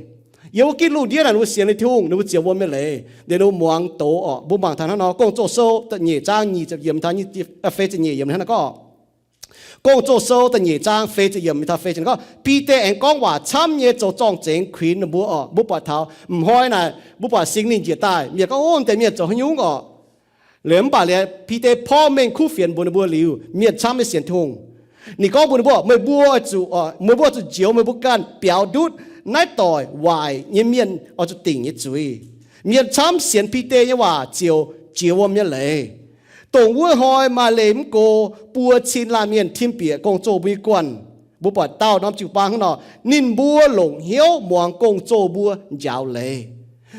Yiem wuov gitv lungh ndiev naaic ninh mbuo sienx liuz Tin-Hungh, ninh mbuo ziemx wuom nyei leiz, ninh mbuo muangx doz oc. Mbuo mangc taux hnangv nor, Gong-Zoh Sou da'nyeic zaang nyic ziepc yiemc taux feix ziepc nyeic yiemc hnangv naaiv gorngv. Gong-Zoh Sou da'nyeic zaang feix ziepc yiemc taux feix ziepc gorngv, Bide aengx gorngv waac camv nyei zoux zorng-zengx kuinx ninh mbuo oc. Mbuo buatc taux m'hnoi naaic mbuo buatc Singx Lingh njiec daaih, mienh gorngv, O, deix mienh zoux haaix nyungc oc? Liuz mv baac liuz Bide porv mengh kuv fienx mbuox ninh mbuo liuz, mienh camv nyei sienx Tin-Hungh. Ninh gorngv mbuox ninh mbuo, Meih mbuo oix zuqc, meih mbuo oix zuqc njoux meih mbuo ganh biaux ndutv naaiv doic waaic nyei mienh oix zuqc dingc nyei zuiz. Mienh camv sienx Bide nyei waac ziouc jiex wuom nyei leiz. Dongh wuov hnoi maaih leih mv go buo cin laanh mienh tim bieqc gong-zoh mbuo nyei guanh. Mbuo buatc dauh norm jiu-baang hnangv nor, ninh mbuo longc hnyouv muangx gong-zoh mbuo njaaux leiz.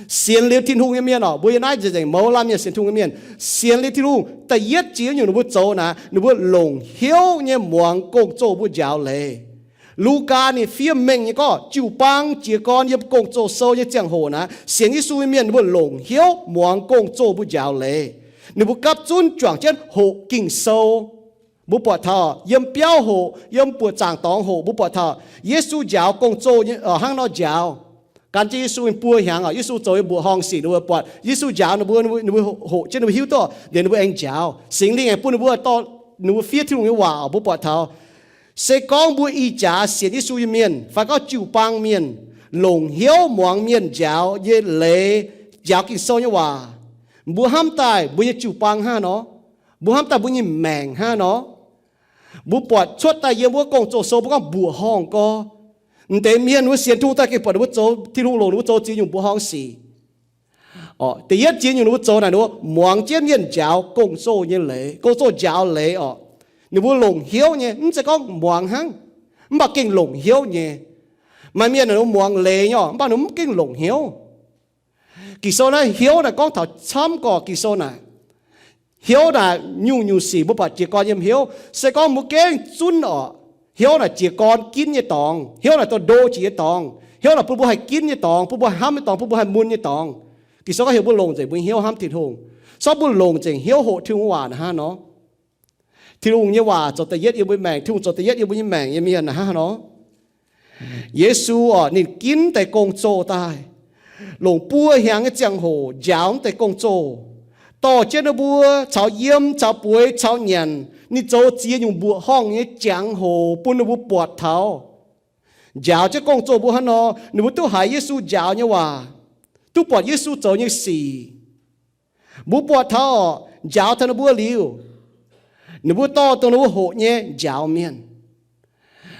Sienx liuz Tin-Hungh nyei mienh oc, mbuo yiem naaiv nzengc mouz laanh mienh sienx Tin-Hungh nyei mienh, sienx liuz Tin-Hungh da'yietv jiex nyungc ninh mbuo zoux naaic, ninh mbuo longc hnyouv nyei muangx gong-zoh mbuo njaaux leiz. Lugaa ninh fiev mengh nyei gorngv jiu-baang jiez gorn yiem Gong-Zoh Sou nyei ziangh hoc naaic, sienx Yesu nyei mienh ninh mbuo longc hnyouv muangx gong-zoh mbuo njaaux leiz. Ninh mbuo gapv zunv juangc jienv hoqc Ging-Sou. Mbuo buatc taux yiem biauv hoqc, yiem buoqc zaangc dorngx hoqc, mbuo buatc taux Yesu njaaux gong-zoh hnangv nor njaaux. Gan jienv Yesu nyei buo hnyangx oc, Yesu zoux nyei mbuoqc horngh sic, ninh mbuo buatc Yesu njaaux ninh mbuo, ninh mbuo hoqc jienv ninh mbuo hiuv duqv, liuz ninh mbuo aengx njaaux. Singx Lingh aengx bun ninh mbuo dorh, ninh mbuo fiev Tin-Hungh nyei waac oc. Mbuo buatc taux se gorngv mbuo ih jaax sienx Yesu nyei mienh fai gorngv jiu-baang mienh longc hnyouv muangx mienh njaaux nyei leiz, njaaux Ging-Sou nyei waac, mbuo hnamv daaih mbuo nyei jiu-baang hnangv nor, mbuo hnamv daaih mbuo nyei maengc hnangv nor. Mbuo buatc cuotv daaih yiem wuov Gong-Zoh Sou mbuo gorngv mbuoqc horngh gorx. M'deix mienh wuov sienx Tin-Hungh daaih gengh buatc ninh mbuo zoux, Tin-Hungh longc ninh mbuo zoux ziex nyungc mbuoqc horngh sic. Orqc, da'yietv ziex nyungc ninh mbuo zoux naaic, ninh mbuo muangx jienv mienh njaaux gong-zoh nyei leiz, gong-zoh njaaux leiz orqc. Ninh mbuo longc hnyouv nyei, mv zeiz gorngv muangx hnangv, mv baac gengh longc hnyouv nyei. Maaih mienh ninh mbuo muangx leiz nyei orqc, mv baac ninh mbuo mv gengh longc hnyouv. Ging-Sou naaiv hnyouv naaic gorngv taux camv gorqv Ging-Sou naaic. Hnyouv naaic nyungc-nyungc sic mbuo buatc jiez gorn yiem hnyouv. Se gorngv mbuo gengh zunv orqc, hnyouv naaic jiez gorn ginv nyei dorngx. Hnyouv naaic dorh ndo jiex nyei dorngx. Hnyouv naaic bun mbuo haih ginv nyei dorngx, bun mbuo haih hnamv nyei dorngx, bun mbuo haih mun nyei dorngx. Ging-Sou gorngv heuc mbuo longc nzengc mbuo nyei hnyouv hnamv Tin-Hungh. Se gorngv mbuo longc nzengc hnyouv hoqc Tin-Hungh waac naaic hnangv nor, Tin-Hungh nyei waac zoux da'yietv yiem mbuo nyei maengc, Tin-Hungh zoux da'yietv yiem mbuo nyei maengc nyei mienh naaic hnangv nor. Yesu orqc, ninh ginv deix gong-zoh daaih, longc buo hnyangx nyei ziangh hoc njaaux mv deix gong-zoh, dorh jienv ninh mbuo caux yiem, caux bueix, caux nyanc. Ninh zoux ziex nyungc mbuoqc horngh nyei jangx-hoc bun ninh mbuo buatc taux, njaaux jienv gong-zoh mbuo hnangv nor, ninh mbuo duqv haiz Yesu njaaux nyei waac, duqv buatc Yesu zoux nyei sic. Mbuo buatc taux orqc, njaaux taux ninh mbuo liuz, ninh mbuo dorh dongh ninh mbuo hoqc nyei njaaux mienh.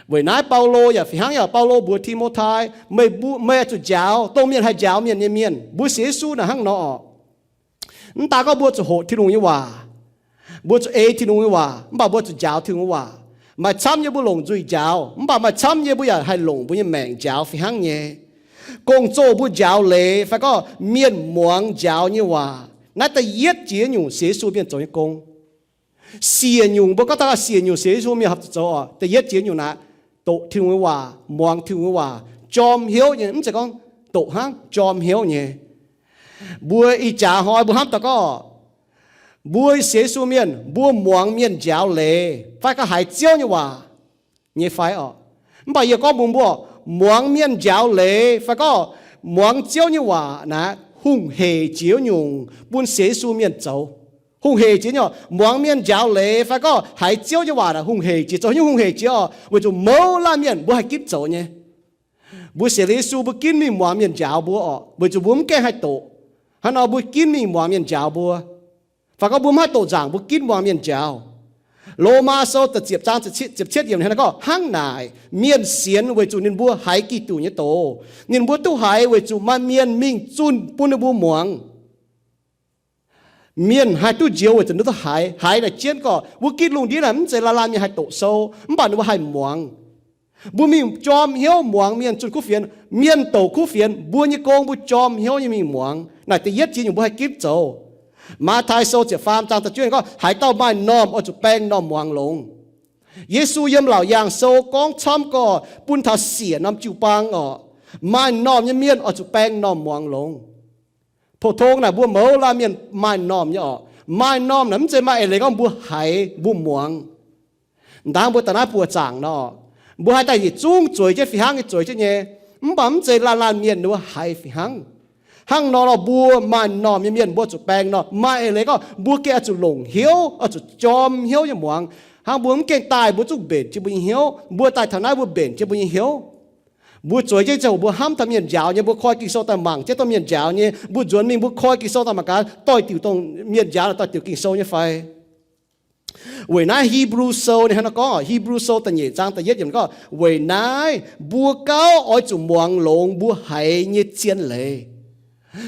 Weic naaiv Baulo yaac fih hnangv yaac Baulo mbuox Ti^mo^tai, meih, meih oix zuqc njaaux dongh mienh haih njaaux mienh nyei mienh. Mbuo sienx Yesu naaic hnangv nor orqc. Mv daan gorngv mbuo zuqc hoqc Tin-Hungh nyei waac, mbuo zuqc ei Tin-Hungh nyei waac, mv baac mbuo zuqc njaaux Tin-Hungh nyei waac. Maaih camv nyei mbuo longc nzuih njaaux, mv baac maaih camv nyei mbuo yaac haih longc mbuo nyei maengc njaaux fih hnangv nyei. Gong-zoh mbuo njaaux leiz fai gorngv mienh muangx njaaux nyei waac, naaiv da'yietv jiex nyungc sienx Yesu mienh zoux nyei gong. Siec nyungc mbuo gorngv daaih siec nyungc sienx Yesu mienh horpc zuqc zoux orqc, da'yietv jiex nyungc naaic, doqc Tin-Hungh nyei waac, muangx Tin-Hungh nyei waac, jorm hnyouv nyei, mv zeiz gorngv doqc hnangv, jorm hnyouv nyei. Mbuo ih jaax hnoi mbuo hnamv daaih gorngv, mbuo sienx Yesu mienh mbuo muangx mienh njaaux leiz fai gorngv haiz Ziouv nyei waac nyei fai orqc? Mv baac yie gorngv mbuox mbuo, muangx mienh njaaux leiz fai gorngv muangx Ziouv nyei waac naaic hungh heic jiex nyungc bun sienx Yesu mienh zoux. Hungh heic jiex nyungc, muangx mienh njaaux leiz fai gorngv haiz Ziouv nyei waac naaic hungh heic jiex, zoux nyungc hungh heic jiex orqc, weic zuqc mouz laanh mienh mbuo haih ginv zoux nyei. Mbuo sienx Yesu mbuo ginv mingh muangx mienh njaaux mbuo orqc, weic zuqc mbuo mv gaengh haih doqc. Hnangv nor mbuo ginv mingh muangx mienh njaaux mbuo, fai gorngv mbuo mv haih doqc nzaangc mbuo ginv muangx mienh njaaux. Lomaa Sou da'ziepc zaang ziepc cietv yiemc hnangv naaiv gorngv, hnangv naaic mienh sienx weic zuqc ninh mbuo haiz Giduc nyei doz. Ninh mbuo duqv haiz weic zuqc maaih mienh mingh zunh bun ninh mbuo muangx. Mienh haih duqv njoux weic zuqc ninh duqv haiz. Haiz naaic jienv gorqv wuov gitv lungh ndiev naaic mv zeiz laanh laanh mienh haih doqc sou, mv baac ninh mbuo haih muangx. Mbuo mingh jorm hnyouv muangx mienh zunh kuv fienx, mienh douc kuv fienx, mbuo nyei gong mbuo jorm hnyouv nyei mingh muangx. Naaic da'yietv jiex nyungc mbuo haih gitv zoux. Matv^tai Sou ziepc faam zaang da'juov gorngv, haaix dauh maaih normh oix zuqc baeng normh muangx longx. Yesu yiem Laauc Yaangh Sou gorngv camv gorqv bun taux siec norm jiu-baang orqc, maaih normh nyei mienh oix zuqc baeng normh muangx longx. Pou-tong naaic mbuo mouz laanh mienh maaih normh nyei orqc. Maaih normh naaic mv zeiz maaih eix leiz gorngv mbuo haiz mbuo muangx. Ndaangc mbuo daaih naaiv buoqc zaangc nor, mbuo haiz daaih yietc zungv zueiz jienv fih hnangv nyei, zueiz jienv nyei. Mv baac mv zeiz laanh laanh mienh ninh mbuo haiz fih hnangv. Hnangv nor nor mbuo maaih normh nyei mienh mbuo zuqc baeng normh, maaih eix leiz gorngv mbuo gengh oix zuqc longc hnyouv, oix zuqc jorm hnyouv nyei muangx. Hnangv mbuo mv gaengh daaih mbuo zungv mbenc jienv mbuo nyei hnyouv, mbuo daaih taux naaiv mbuo mbenc jienv mbuo nyei hnyouv. Mbuo zueiz jienv ziangh hoc mbuo hnamv taux mienh njaaux nyei, mbuo koi Ging-Sou daaih mangc jienv dongh mienh njaaux nyei, mbuo nzuonx mingh mbuo koi Ging-Sou daaih mangc gaax doix-diuc dongh mienh njaaux naaic doix-diuc Ging-Sou nyei fai. Weic naaiv Hipv^lu Sou ninh hnangv naaiv gorngv, Hipv^lu Sou da'nyeic zaang da'yietv yiemc gorngv, weic naaiv mbuo gauh oix zuqc muangx longx mbuo haiz nyei zien leiz.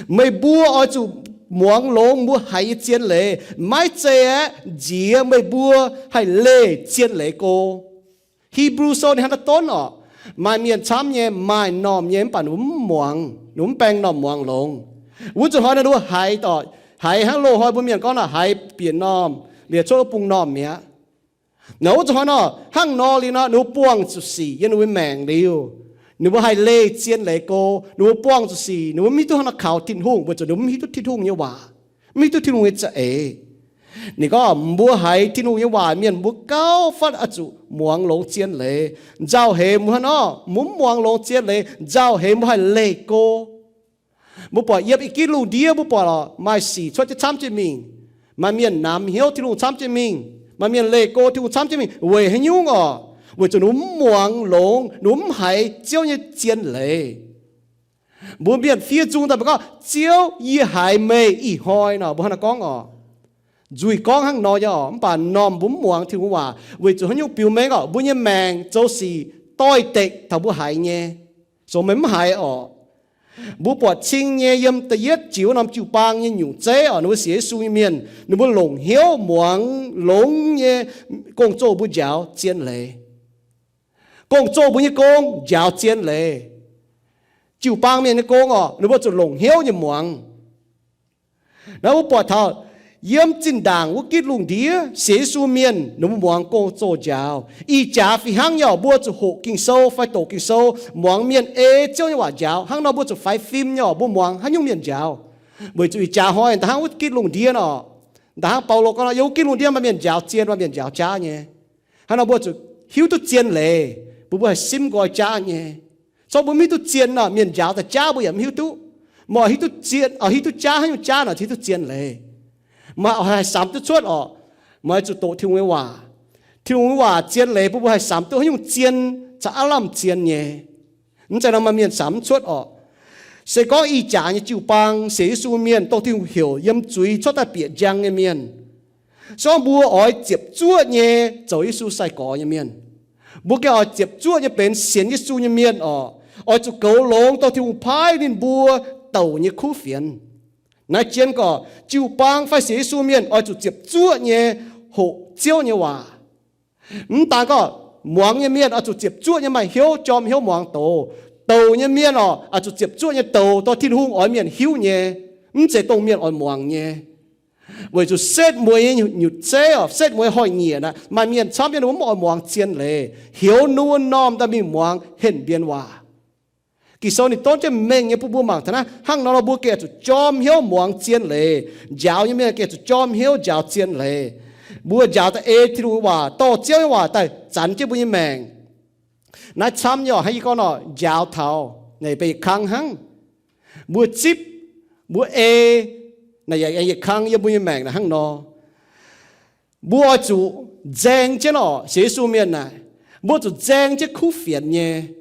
Meih mbuo oix zuqc muangx longx mbuo haiz nyei zien leiz, maiv zeiz aeqv, nziex meih mbuo haih leih zien leiz go. Hipv^lu Sou ninh hnangv naaiv donv orqc, maaih mienh camv nyei maaih normh nyei mv baac ninh mbuo mv muangx, ninh mbuo mv baeng normh muangx longx. Wuov zanc hnoi ninh mbuo haiz, haiz hnangv loz-hnoi mbuo mienh gorngv nor, haiz bieqc normh liuz cuotv wuov bung normh mi'aqv. Nor wuov zanc hnoi nor hnangv nor liuz nor ninh mbuo buangh zuqc sic yiem ninh mbuo maengc liuz, ninh mbuo haih leih zien leiz go. Ninh mbuo buangh zuqc sic, ninh mbuo mv hiuv duqv hnangv nor kaux Tin-Hungh weic zuqc ninh mbuo mv hiuv duqv Tin-Hungh nyei waac, mv hiuv duqv Tin-Hungh nyei za'eix. Ninh gorngv mbuo haiz Tin-Hungh nyei waac mienh mbuo gauh fatv oix zuqc muangx longx zien leiz. Nzauh heix mbuo hnangv nor mbuo mv muangx longx zien leiz, nzauh heix mbuo haih leih go. Mbuo buatc yiem ih gitv lungh ndiev mbuo buatc lorqc, maaih sic cuotv jienv camv jienv mingh. Maaih mienh namx hnyouv Tin-Hungh camv jienv mingh. Maaih mienh leih go Tin-Hungh camv jienv mingh. Weic haaix nyungc orqc? Weic zuqc ninh mbuo mv muangx longx, ninh mbuo mv haiz Ziouv nyei zien leiz. Mbuo mienh fiev nzung daaih mbuo gorngv, Ziouv, yie haiz meih ih hnoi nor, mbuo hnangv naaiv gorngv orqc. Nzuih gorngv hnangv nor nyei orqc, mv baac normh mbuo mv muangx Tin-Hungh waac weic zuqc haaix nyungc biux mengh orqc? Mbuo nyei maengc zoux sic doix-dekc taux mbuo haiz nyei, zoux meih mv haiz orqc. Mbuo buatc cing nyei yiem da'yietv jiex wuov norm jiu-baang nyei nyungc zeiv orqc, ninh mbuo sienx Yesu nyei mienh, ninh mbuo longc hnyouv muangx longx nyei gong-zoh mbuo njaaux zien leiz. Gong-zoh mbuo nyei gong njaaux zien leiz. Jiu-baang mienh nyei gong orqc, ninh mbuo zuqc longc hnyouv nyei muangx. Naaiv mbuo buatc taux yiem zinh ndaangc wuov gitv lungh ndiev sienx Yesu mienh ninh mbuo muangx gong-zoh njaaux. Ih jaax fih hnangv nyei orqc, mbuo zuqc hoqc Ging-Sou fai doqc Ging-Sou, muangx mienh ei Ziouv nyei waac njaaux. Hnangv nor mbuo zuqc faix fim nyei orqc, mbuo muangx haaix nyungc mienh njaaux. Weic zuqc ih jaax hnoi da'hnangv wuov gitv lungh ndiev orqc, da'hnangv Baulo gorngv nor, yiem wuov gitv lungh ndiev maaih mienh njaaux zien, maaih mienh njaaux jaav nyei. Hnangv nor mbuo zuqc hiuv duqv zien leiz, mbuo mbuo haih simv nqoi jaav nyei. Corc mbuo mv hiuv duqv zien nor, mienh njaaux daaih jaav mbuo yaac mv hiuv duqv. Meih hiuv duqv zien, hiuv duqv jaav, haaix nyungc jaav nor hiuv duqv zien leiz. Meih haih samx duqv cuotv orqc, meih zuqc doqc Tin-Hungh nyei waac. Tin-Hungh nyei waac zien leiz, mbuo mbuo haih samx duqv haaix nyungc zien caux aav lamh zien nyei. Mv zeiz nor maaih mienh samx mv cuotv orqc. Se gorngv ih jaax nyei jiu-baang sienx Yesu mienh, dongh Tin-Hungh heuc yiem zuiz cuotv daaih bieqc njang nyei mienh, se gorngv mbuo oix ziepc zuoqv nyei zoux Yesu sai-gorx nyei mienh, mbuo gengh oix ziepc zuoqv nyei benx sienx Yesu nyei mienh orqc. Oix zuqc goux longx dongh Tin-Hungh paaiv ninh mbuo douc nyei kuv fienx. Naaiv jien gorqc, jiu-baang fai sienx Yesu mienh oix zuqc ziepc zuoqv nyei hoqc Ziouv nyei waac. Mv daan gorngv muangx nyei mienh oix zuqc ziepc zuoqv nyei maaih hnyouv jorm hnyouv muangx doz. Douc nyei mienh orqc, oix zuqc ziepc zuoqv nyei douz dongh Tin-Hungh oix mienh hiuv nyei, mv zeiz dongh mienh oix muangx nyei. Weic zuqc setv mueiz nyei nyutc zeiv orqc, setv mueiz hoz-nyieqc naaic, maaih mienh camv nyei ninh mbuo mv oix muangx zien leiz, heuc ninh mbuo normh daaih mingh muangx henh mbienx waac. Ging-Sou ninh donv jienv mengh nyei bun mbuo mangc taux naaiv. Hnangv nor nor mbuo gengh zuqc jorm hnyouv muangx zien leiz. Njaaux nyei mienh gengh zuqc jorm hnyouv njaaux zien leiz. Mbuo njaaux daaih ei Tin-Hungh nyei waac, dorh Ziouv nyei waac daaih zanx jienv mbuo nyei maengc. Naaiv camv nyei orqc, hnangv yie gorngv nor, njaaux taux naaic benx yietc kang hnangv. Mbuo zipv, mbuo ei, naaic yaac yietc kang yiem mbuo nyei maengc naaic hnangv nor. Mbuo oix zuqc nzaeng jienv orqc, sienx Yesu mienh naaic, mbuo zuqc nzaeng jienv kuv fienx nyei.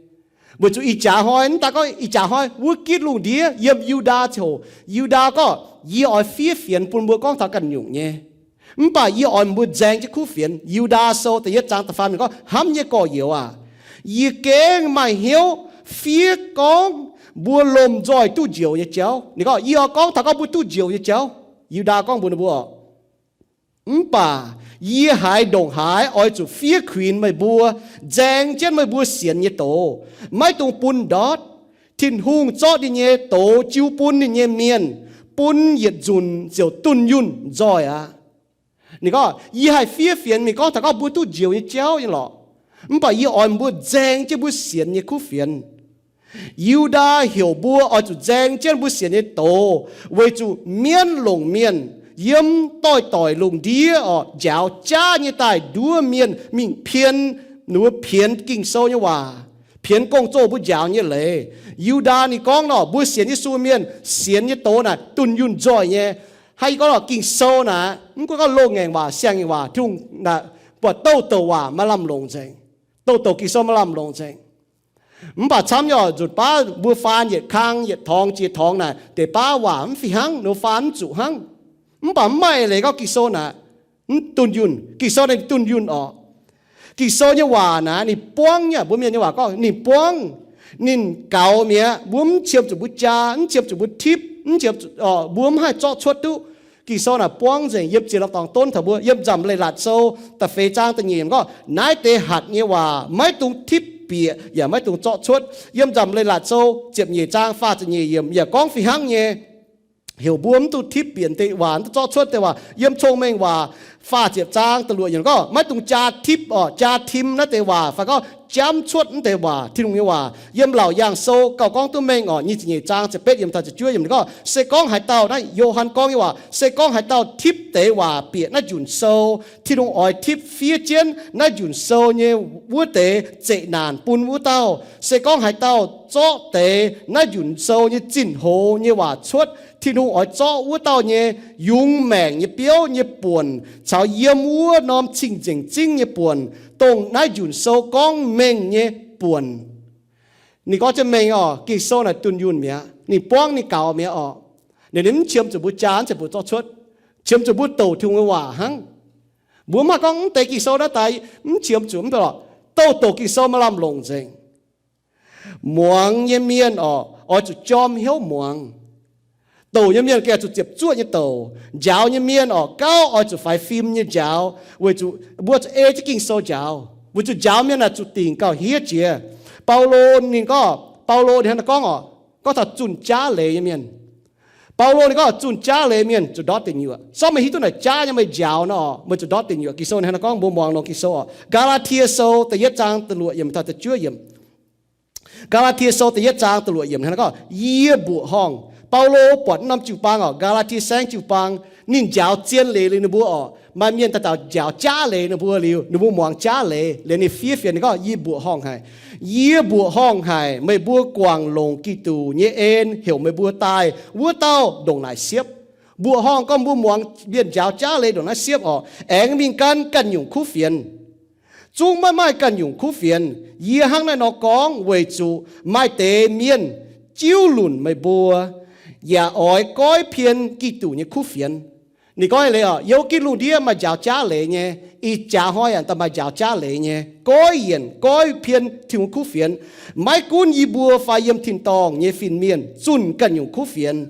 Weic zuqc ih jaax hnoi, mv daan gorngv ih jaax hnoi wuov gitv lungh ndiev yiem Yu^ndaa ziangh hoc, Yu^ndaa gorngv, yie oix fiev fienx bun mbuo gorngv taux ganh nyungc nyei. Mv baac yie oix mbuo nzaeng jienv kuv fienx. Yu^ndaa Sou da'yietv zaang da'faam ninh gorngv, hnamv nyei gorx-youz aac, yie gengh maaih hnyouv fiev gorngv mbuo lomh nzoih duqv njoux nyei jauv. Ninh gorngv, yie oix gorngv taux gorngv mbuo duqv njoux nyei jauv. Yu^ndaa gorngv mbuox ninh mbuo, mv baac yie haiz ndongc haaix oix zuqc fiev kuinx meih mbuo, nzaeng jienv meih mbuo sienx nyei doz. Maiv dungx bun ndortv. Tin-Hungh zorqv ninh nyei doz jiu bun ninh nyei mienh, bun yietc nzunc ziouc dunh yunh nzoih aqv. Ninh gorngv, yie haih fiev fienx mingh gorngv taux gorngv mbuo duqv njoux nyei jauv nyei lorqc. Mv baac yie oix mbuo nzaeng jienv mbuo sienx nyei kuv fienx. Yu^ndaa heuc mbuo oix zuqc nzaeng jienv mbuo sienx nyei doz, weic zuqc mienv longc mienh yiem doix-doix lungh ndiev orqc, njaaux jaav nyei daaih nduov mienh mingh pien, ninh mbuo pienx Ging-Sou nyei waac, pienx gong-zoh mbuo njaaux nyei leiz. Yu^ndaa ninh gorngv nor, mbuo sienx Yesu mienh sienx nyei doz naaic dunh yunh nzoih nyei. Hnangv yie gorngv nor, Ging-Sou naaic mv gunv gorngv loz-ngaengc waac, siang-ngaengc waac, Tin-Hungh naaic buatc douh douc waac maaih lamh longc nzengc. Douh douc Ging-Sou maaih lamh longc nzengc. Mv baac camv nyei orqc, nzunc baav mbuo faan yietc kang yietc torngx jiex torngx naaic, deix baav waac mv fih hnangv, ninh mbuo faan mv zuqc hnangv. Mv baac mv maaih eix leiz gorngv Ging-Sou naaic mv dunh yunh. Ging-Sou ninh dunh yunh orqc. Ging-Sou nyei waac naaic ninh buangv nyei, mbuo mienh nyei waac gorngv ninh buangv, ninh gaux mi'aqv. Mbuo mv qiemx zuqc mbuo jaa, mv qiemx zuqc mbuo tipv, mv qiemx, mbuo mv haih zorqv cuotv duqv. Ging-Sou naaic buangv nzengc. Yiem ziex norm dorngx donv taux mbuo, yiem Nzamc Leiz-Latc Sou da'feix zaang da'nyeic yiemc gorngv, naaiv deix hatc nyei waac maiv dungx tipv bieqc yaac maiv dungx zorqv cuotv. Yiem Nzamc Leiz-Latc Sou ziepc nyeic zaang faah ziepc nyeic yiemc yaac gorngv fih hnangv nyei. Heuc mbuo mv duqv tipv bieqc deix waac, mv duqv zorqv cuotv deix waac. Yiem Cong-Mengh Waac faah ziepc zaang da'luoqc yiemc gorngv, maiv dungx jaa tipv orqc, jaa tim naaiv deix waac, fai gorngv jamv cuotv naaiv deix waac, Tin-Hungh nyei waac. Yiem Laauc Yaangh Sou gauh gorngv duqv mengh orqc, nyic ziepc nyeic zaang ziepc betv yiemc taux ziepc juov yiemc ninh gorngv, se gorngv haaix dauh, naaiv Yo^han gorngv nyei waac, se gorngv haaix dauh tipv deix waac bieqc naaiv njunc sou, Tin-Hungh oix tipv fiev jienv naaiv njunc sou nyei wuov deix zeqc naanc bun wuov dauh. Se gorngv haaix dauh zorqv deix naaiv njunc sou nyei zinh hoz nyei waac cuotv, Tin-Hungh oix zorqv wuov dauh nyei yungz maengc nyei biouv nyei buonc caux yiem wuov norm cing-nzengc zingv nyei buonc, dongh naaiv njunc sou gorngv mengh nyei buonc. Ninh gorngv jienv mengh orqc, Ging-Sou naaic dunh yunh mi'aqv. Ninh buangv ninh gaux mi'aqv orqc. Ninh, ninh mv qiemx zuqc mbuo jaa, mv qiemx zuqc zorqv cuotv, qiemx zuqc mbuo douc Tin-Hungh nyei waac hnangv. Mbuo mv haih gorngv mv deix Ging-Sou naaiv daaih mv qiemx zuqc, mv baac lorqc, Douh doqc Ging-Sou maaih lamh longc nzengc. Muangx nyei mienh oc, oix zuqc jorm hnyouv muangx. Douc nyei mienh gengh zuqc ziepc zuoqv nyei douc. Njaaux nyei mienh oc, gauh oix zuqc faix fim nyei njaaux, weic zuqc mbuo zuqc ei jienv Ging-Sou njaaux. Weic zuqc njaaux mienh naaic zuqc dingc gauh hniev jiex. Baulo ninh gorngv, Baulo ninh hnangv naaiv gorngv oc, gorngv taux zunh jaav leiz nyei mienh. Baulo ninh gorngv zunh jaav leiz mienh zuqc ndortv deic nyuoqc. Sorng meih hiuv duqv naaic jaav nyei meih njaaux nor oc, meih zuqc ndortv deic nyuoqc. Ging-Sou ninh hnangv naaiv gorngv, mbuo muangx longx Ging-Sou oc. Gaa^laa^tie Sou da'yietv zaang da'luoqc yiemc taux da'juov yiemc. Gaa^laa^tie Sou da'yietv zaang da'luoqc yiemc hnangv naaiv gorngv, yie mbuoqc horngh. Baulo buatc norm jiu-baang oc, Gaa^laa^tie Saengv jiu-baang, ninh njaaux zien leiz liuz ninh mbuo oc, maaih mienh daaih daux njaaux jaav leiz ninh mbuo liuz, ninh mbuo muangx jaav leiz liuz ninh fiev fienx ninh gorngv, yie mbuoqc horngh haic. Yie mbuoqc horngh haic meih mbuo guangc longc Giduc nyei en heuc meih mbuo daaih wuov dauh ndongc naaic siepv. Mbuoqc horngh gorngv mbuo muangx mienh njaaux jaav leiz ndongc naaiv siepv oc, aengx mingh gan ganh nyungc kuv fienx. Zungv maiv maaih ganh nyungc kuv fienx. Yie hnangv naaiv nor gorngv weic zuqc maaih deix mienh jiuv lunc meih mbuo, yaac oix goiv pien Giduc nyei kuv fienx. Ninh gorngv leiz oc, yiem Giduc ndiev maaih njaaux jaav leiz nyei, ih jaax hnoi yaac daaih maaih njaaux jaav leiz nyei, goiv yienc goiv pien Tin-Hungh kuv fienx. Maiv gunv yie mbuo fai yiem tin-dorngh nyei fin-mienh zunh ganh nyungc kuv fienx.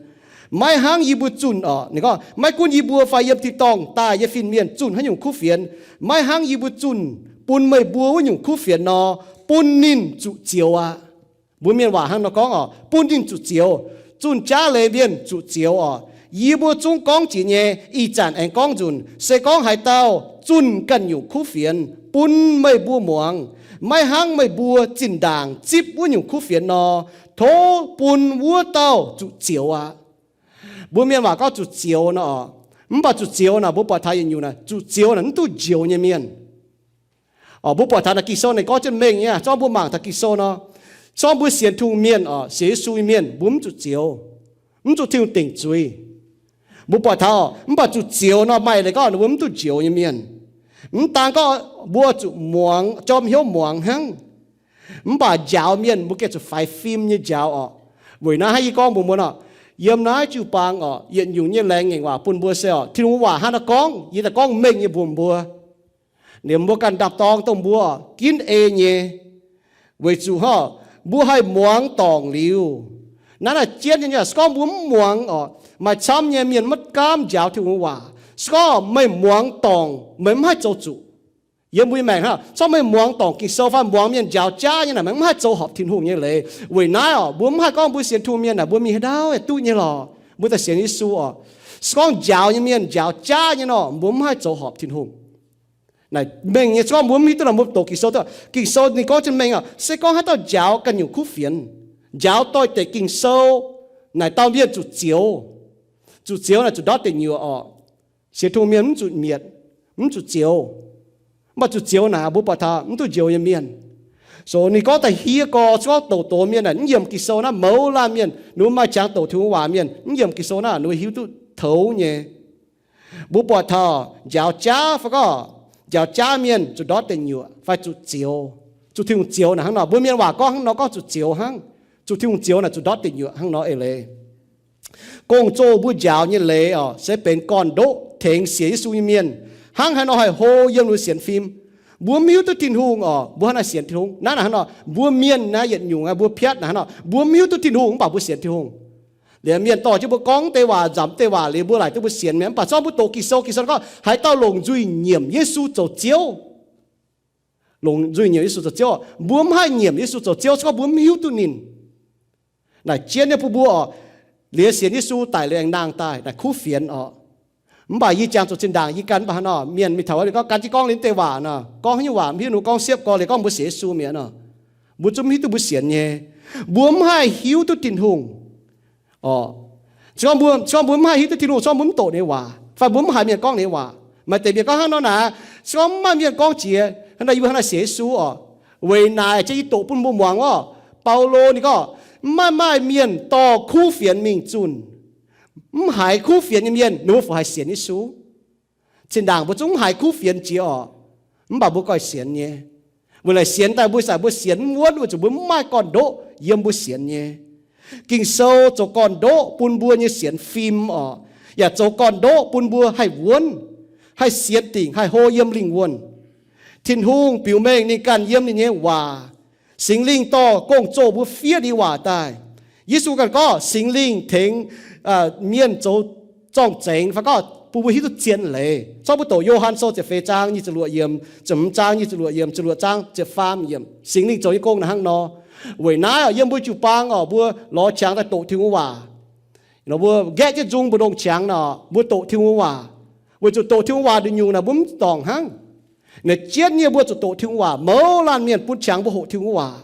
Maiv hnangv yie mbuo zunh oc, ninh gorngv, maiv gunv yie mbuo fai yiem tin-dorngh daaih nyei fin-mienh zunh haaix nyungc kuv fienx, maiv hnangv yie mbuo zunh bun meih mbuo wuov nyungc kuv fienx nor, bun ninh zuqc zioux aqv. Mbuo mienh waac hnangv nor gorngv oc, bun ninh zuqc zioux. Zunh jaav leiz mienh zuqc zioux oc. Yie mbuo zungv gorngv jiex nyei, ih zanc aengx gorngv nzunc, se gorngv haaix dauh zunh ganh nyungc kuv fienx bun meih mbuo muangx, maiv hnangv meih mbuo zinh ndaangc zipv wuov nyungc kuv fienx nor, tov bun wuov dauh zuqc zioux aqv. Mbuo mienh waac gorngv zuqc zioux nor oc. Mv baac zuqc zioux naaic mbuo buatc taux yietc nyungc naaic, zuqc zioux naaic mv duqv njoux nyei mienh. Oc, mbuo buatc taux naaic Ging-Sou ninh gorngv jienv mengh nyei, zorngv mbuo mangc taux Ging-Sou nor, zorngv mbuo sienx Tin-Hungh mienh oc, sienx Yesu nyei mienh, mbuo mv zuqc zioux, mv zuqc Tin-Hungh dingc zuiz. Mbuo buatc taux, mv baac zuqc zioux nor maaih leiz gorngv ninh mbuo mv duqv njoux nyei mienh. Mv daan gorngv mbuo zuqc muangx, jorm hnyouv muangx hnangv, mv baac njaaux mienh mbuo gengh zuqc faix fim nyei njaaux oc. Weic naaiv hnangv yie gorngv mbuox mbuo nor, yiem naaiv jiu-baang oc, yietc nyungc nyei laengz ngaengc waac bun mbuo se oc, Tin-Hungh waac hnangv naaiv gorngv, yie daaih gorngv mengh nyei mbuox mbuo. Liemh mbuo ganh ndapv-dorng dongh mbuo ginv ei nyei, weic zuqc hnangv mbuo haih muangx dorngc liuz. Naaiv naaic jienv nyei, se gorngv mbuo mv muangx oc, maaih camv nyei mienh maiv gaamv njaaux Tin-Hungh waac. Se gorngv meih muangx dorngc, meih mv haih zoux zuqc. Yiem mbuo nyei maengc hnangv, se gorngv meih muangx dorngc Ging-Sou fai muangx mienh njaaux jaav nyei naaic, meih mv haih zoux horpc Tin-Hungh nyei leiz. Weic naaiv oc, mbuo mv haih gorngv mbuo sienx Tin-Hungh mienh naaic, mbuo mingh haaix ndau yaac duqv nyei lorqc, mbuo daaih sienx Yesu oc. Se gorngv njaaux nyei mienh njaaux jaav nyei nor, mbuo mv haih zoux horpc Tin-Hungh. Naaic mengh nyei, se gorngv mbuo mv hiuv duqv nor, mbuo doqc Ging-Sou, Ging-Sou ninh gorngv jienv mengh oc, se gorngv haaix dauh njaaux ganh nyungc kuv fienx, njaaux doix-dekc Ging-Sou, naaic dauh mienh zuqc zioux. Zuqc zioux naaic zuqc ndortv deic nyuoqc oc. Sienx Tin-Hungh mienh mv zuqc mietc, mv zuqc zioux. Mv baac zuqc zioux naaic mbuo buatc taux mv duqv njoux nyei mienh. So ninh gorngv daaih hie gorx, se gorngv doqc doz mienh naaic mv yiemc Ging-Sou naaiv, mouz laanh mienh, ninh mbuo maaih qangx doqc Tin-Hungh waac mienh, mv yiemc Ging-Sou naaiv ninh mbuo hiuv duqv toux nyei. Mbuo buatc taux njaaux jaav fai gorngv njaaux jaav mienh zuqc ndortv deic nyuoqc fai zuqc zioux, zuqc Tin-Hungh zioux naaic hnangv nor. Mbuo mienh waac gorngv hnangv nor gorngv zuqc zioux hnangv, zuqc Tin-Hungh zioux naaic zuqc ndortv deic nyuoqc hnangv nor eix leiz. Gong-zoh mbuo njaaux nyei leiz oc, se benx gorn-ndoqv tengx sienx Yesu nyei mienh, hnangv haaix nor haih hlo yiem ninh sienx fim. Mbuo mv hiuv duqv Tin-Hungh oc, mbuo hnangv naaic sienx Tin-Hungh. Naaiv naaic hnangv nor, mbuo mienh naaiv yietc nyungc aqv, mbuo piatv naaic hnangv nor, mbuo mv hiuv duqv Tin-Hungh mv baac mbuo sienx Tin-Hungh. Liemh mienh dorh jienv mbuo gorngv deix waac, nzamc deix waac liuz, mbuo laaic duqv mbuo sienx mi'aqv. Mv baac se gorngv mbuo doqc Ging-Sou, Ging-Sou gorngv haaix dauh longc nzuih nyiemc Yesu zoux Ziouv, longc nzuih nyiemc Yesu zoux Ziouv, mbuo mv haih nyiemc Yesu zoux Ziouv se gorngv mbuo mv hiuv duqv ninh. Naaic jienv nyei bun mbuo oc, liuz sienx Yesu daic liuz aengx nangh daaih naaic kuv fienx oc. Mv baac yie jangx zuqc zinh ndaangc yie gan mv baac hnangv nor, mienh mingh taux wuov liuz gorngv gan jienv gorngv liuz deix waac nor, gorngv haaix nyungc waac mv hiuv, ninh gorngv siepv gorx liuz gorngv mbuo sienx Yesu mi'aqv nor, mbuo zungv mv hiuv duqv mbuo sienx nyei. Mbuo mv haih hiuv duqv Tin-Hungh oc. Se gorngv mbuo, se gorngv mbuo mv haih hiuv duqv Tin-Hungh, se gorngv mbuo mv doqc ninh waac fai mbuo mv haiz mienh gorngv ninh waac. Maaih deix mienh gorngv hnangv nor naaic, se gorngv mv maaih mienh gorngv jiex hnangv naaic, yie mbuo hnangv naaic sienx Yesu oc, weic naaic jienv yie doqc bun mbuo muangx oc. Baulo ninh gorngv, mv maaih, maaih mienh dorh kuv fienx mingh zunh. Mv haiz kuv fienx nyei mienh ninh mbuo fungc haih sienx Yesu? Zinh ndaangc mbuo zungv mv haiz kuv fienx jiex oc, mv baac mbuo goiv sienx nyei. Weic naaic sienx daaih mbuo ih zanc mbuo sienx mv wuonv weic zuqc mbuo mv maaih gorn-ndoqv yiem mbuo sienx nyei. Ging-Sou zoux gorn-ndoqv bun mbuo nyei sienx fim oc, yaac zoux gorn-ndoqv bun mbuo haih wuonv, haih sienx dingc, haih hlo yiem lingh wuonh. Tin-Hungh biux mengh ninh ganh yiem ninh nyei waac. Singx Lingh dorh gong-zoh mbuo fiev ninh nyei waac daaih. Yesu ganh gorngv Singx Lingh tengx mienh zoux zorng-zengx fai gorngv bun mbuo hiuv duqv zien leiz. Corc mbuo doqc Yo^han Sou ziepc feix zaang nyic ziepc luoqc yiemc, ziepc hmz zaang nyic ziepc luoqc yiemc, ziepc luoqc zaang ziepc faam yiemc. Singx Lingh zoux nyei gong naaiv hnangv nor. Weic naaiv oc, yiem mbuo jiu-baang oc, mbuo lorz qangx daaih doqc Tin-Hungh waac. Mbuo nqaeqv jienv nzung mbu'ndongx qangx nor, mbuo doqc Tin-Hungh waac. Weic zuqc doqc Tin-Hungh waac nduqc nyungc naaic mbuo mv dorngc hnangv. Naaic jienv nyei mbuo zuqc doqc Tin-Hungh waac. Mouz laanh mienh bun qangx mbuo hoqc Tin-Hungh waac.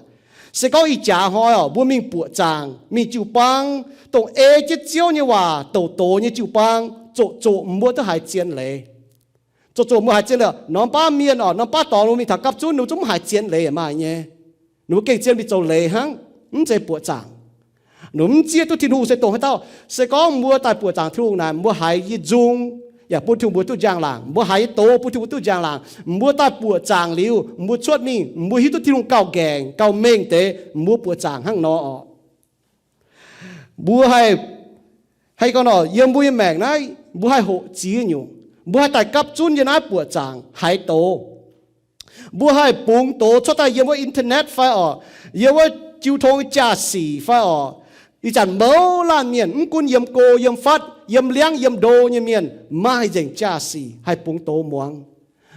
Se gorngv ih jaax hnoi oc, mbuo mingh buoqc zaangc, mingh jiu-baang, dongh ei jienv Ziouv nyei waac douc doz nyei jiu-baang, zoqc zoqc mbuo duqv haiz zien leiz. Zoqc zoqc mbuo haiz zien leiz. Norm baav mienh oc, norm baav dorngx ninh mbuo mingh taux gapv zunv ninh mbuo zungv mv haiz zien leiz yaac maaih nyei. Ninh mbuo gengh zien mingh zoux leiz hnangv, mv zeiz buoqc zaangc. Ninh mbuo mv zieqv duqv Tin-Hungh se dongh haaix dauh. Se gorngv mbuo daaih buoqc zaangc Tin-Hungh naaic, mbuo haiz yie nzung yaac bun Tin-Hungh mbuo duqv njang-laangc. Mbuo haiz yie doz bun Tin-Hungh duqv njang-laangc. Mbuo daaih buoqc zaangc liuz, mbuo cuotv mingh, mbuo hiuv duqv Tin-Hungh gauh nqaengc gauh mengh deix, mbuo buoqc zaangc hnangv nor oc. Mbuo haih, haih gorngv nor, yiem mbuo nyei maengc naaiv, mbuo haih hoqc ziex nyungc. Mbuo haih daaih gapv zunv yiem naaiv buoqc zaangc haiz doz. Mbuo haih bungx doz cuotv daaih yiem wuov internet fai oc, yiem wuov jiu tong jaa-sic fai oc. Ih zanc mouz laanh mienh mv gunv yiem go yiem fatv, yiem liangv yiem ndo nyei mienh maaih nzengc jaa-sic haih bungx doz muangx.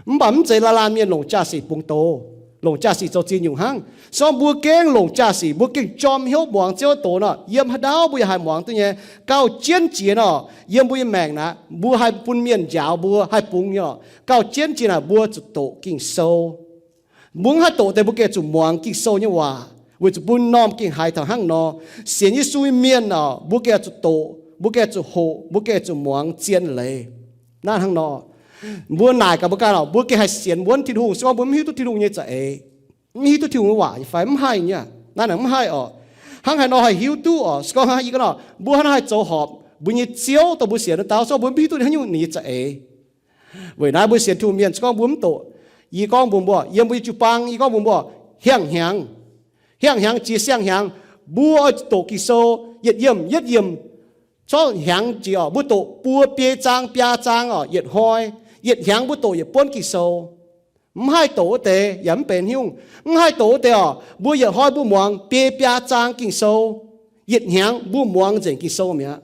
Mv baac mv zeiz laanh laanh mienh longc jaa-sic bungx doz, longc jaa-sic zoux ziex nyungc hnangv. Se gorngv mbuo gengh longc jaa-sic, mbuo gengh jorm hnyouv muangx Ziouv doz nor, yiem haaix ndau mbuo yaac haih muangx duqv nyei. Gauh jienv jiex nor, yiem mbuo nyei maengc naaic, mbuo haih bun mienh njaaux mbuo, haih bungx nyei oc. Gauh jienv jiex naaic mbuo zuqc doqc Ging-Sou. Mbuo mv haih doqc deix mbuo gengh zuqc muangx Ging-Sou nyei waac, weic zuqc bun norm gengh haiz taux hnangv nor. Sienx Yesu nyei mienh oc, mbuo gengh zuqc doqc, mbuo gengh zuqc hoqc, mbuo gengh zuqc muangx zien leiz. Naaiv hnangv nor, mbuo naaic gaax mbuo ganh oc, mbuo gengh haih sienx wuonv Tin-Hungh, se gorngv mbuo mv hiuv duqv Tin-Hungh nyei za'eix, mv hiuv duqv Tin-Hungh nyei waac nyei fai? Mv haih nyei. Naaiv naaic mv haih oc. Hnangv haaix nor haih hiuv duqv oc? Se gorngv ih hnoi mbuo hnangv naaiv haih zoux horpc mbuo nyei Ziouv, dongh mbuo sienx wuov dauh, se gorngv mbuo mv hiuv duqv haaix nyungc ninh nyei za'eix. Weic naaiv mbuo sienx Tin-Hungh mienh, se gorngv mbuo mv doqc, yie gorngv mbuox mbuo, yiem mbuo nyei jiu-baang, yie gorngv mbuox mbuo, hiangh hnyangx, hiangh hnyangx jiex siang hnyangx, mbuo oix zuqc doqc Ging-Sou yietc yiemc yietc yiemc, corc hnyangx jiex oc, mbuo doqc buo biei zaang biaa zaang oc, yietc hnoi, yietc hnyangx mbuo doqc yietc buonv Ging-Sou. Mv haih doqc wuov deix yaac mv benx haaix nyungc. Mv haih doqc wuov deix oc, mbuo yietc hnoi mbuo muangx biei biaa zaang Ging-Sou, yietc hnyangx mbuo muangx nzengc Ging-Sou mi'aqv.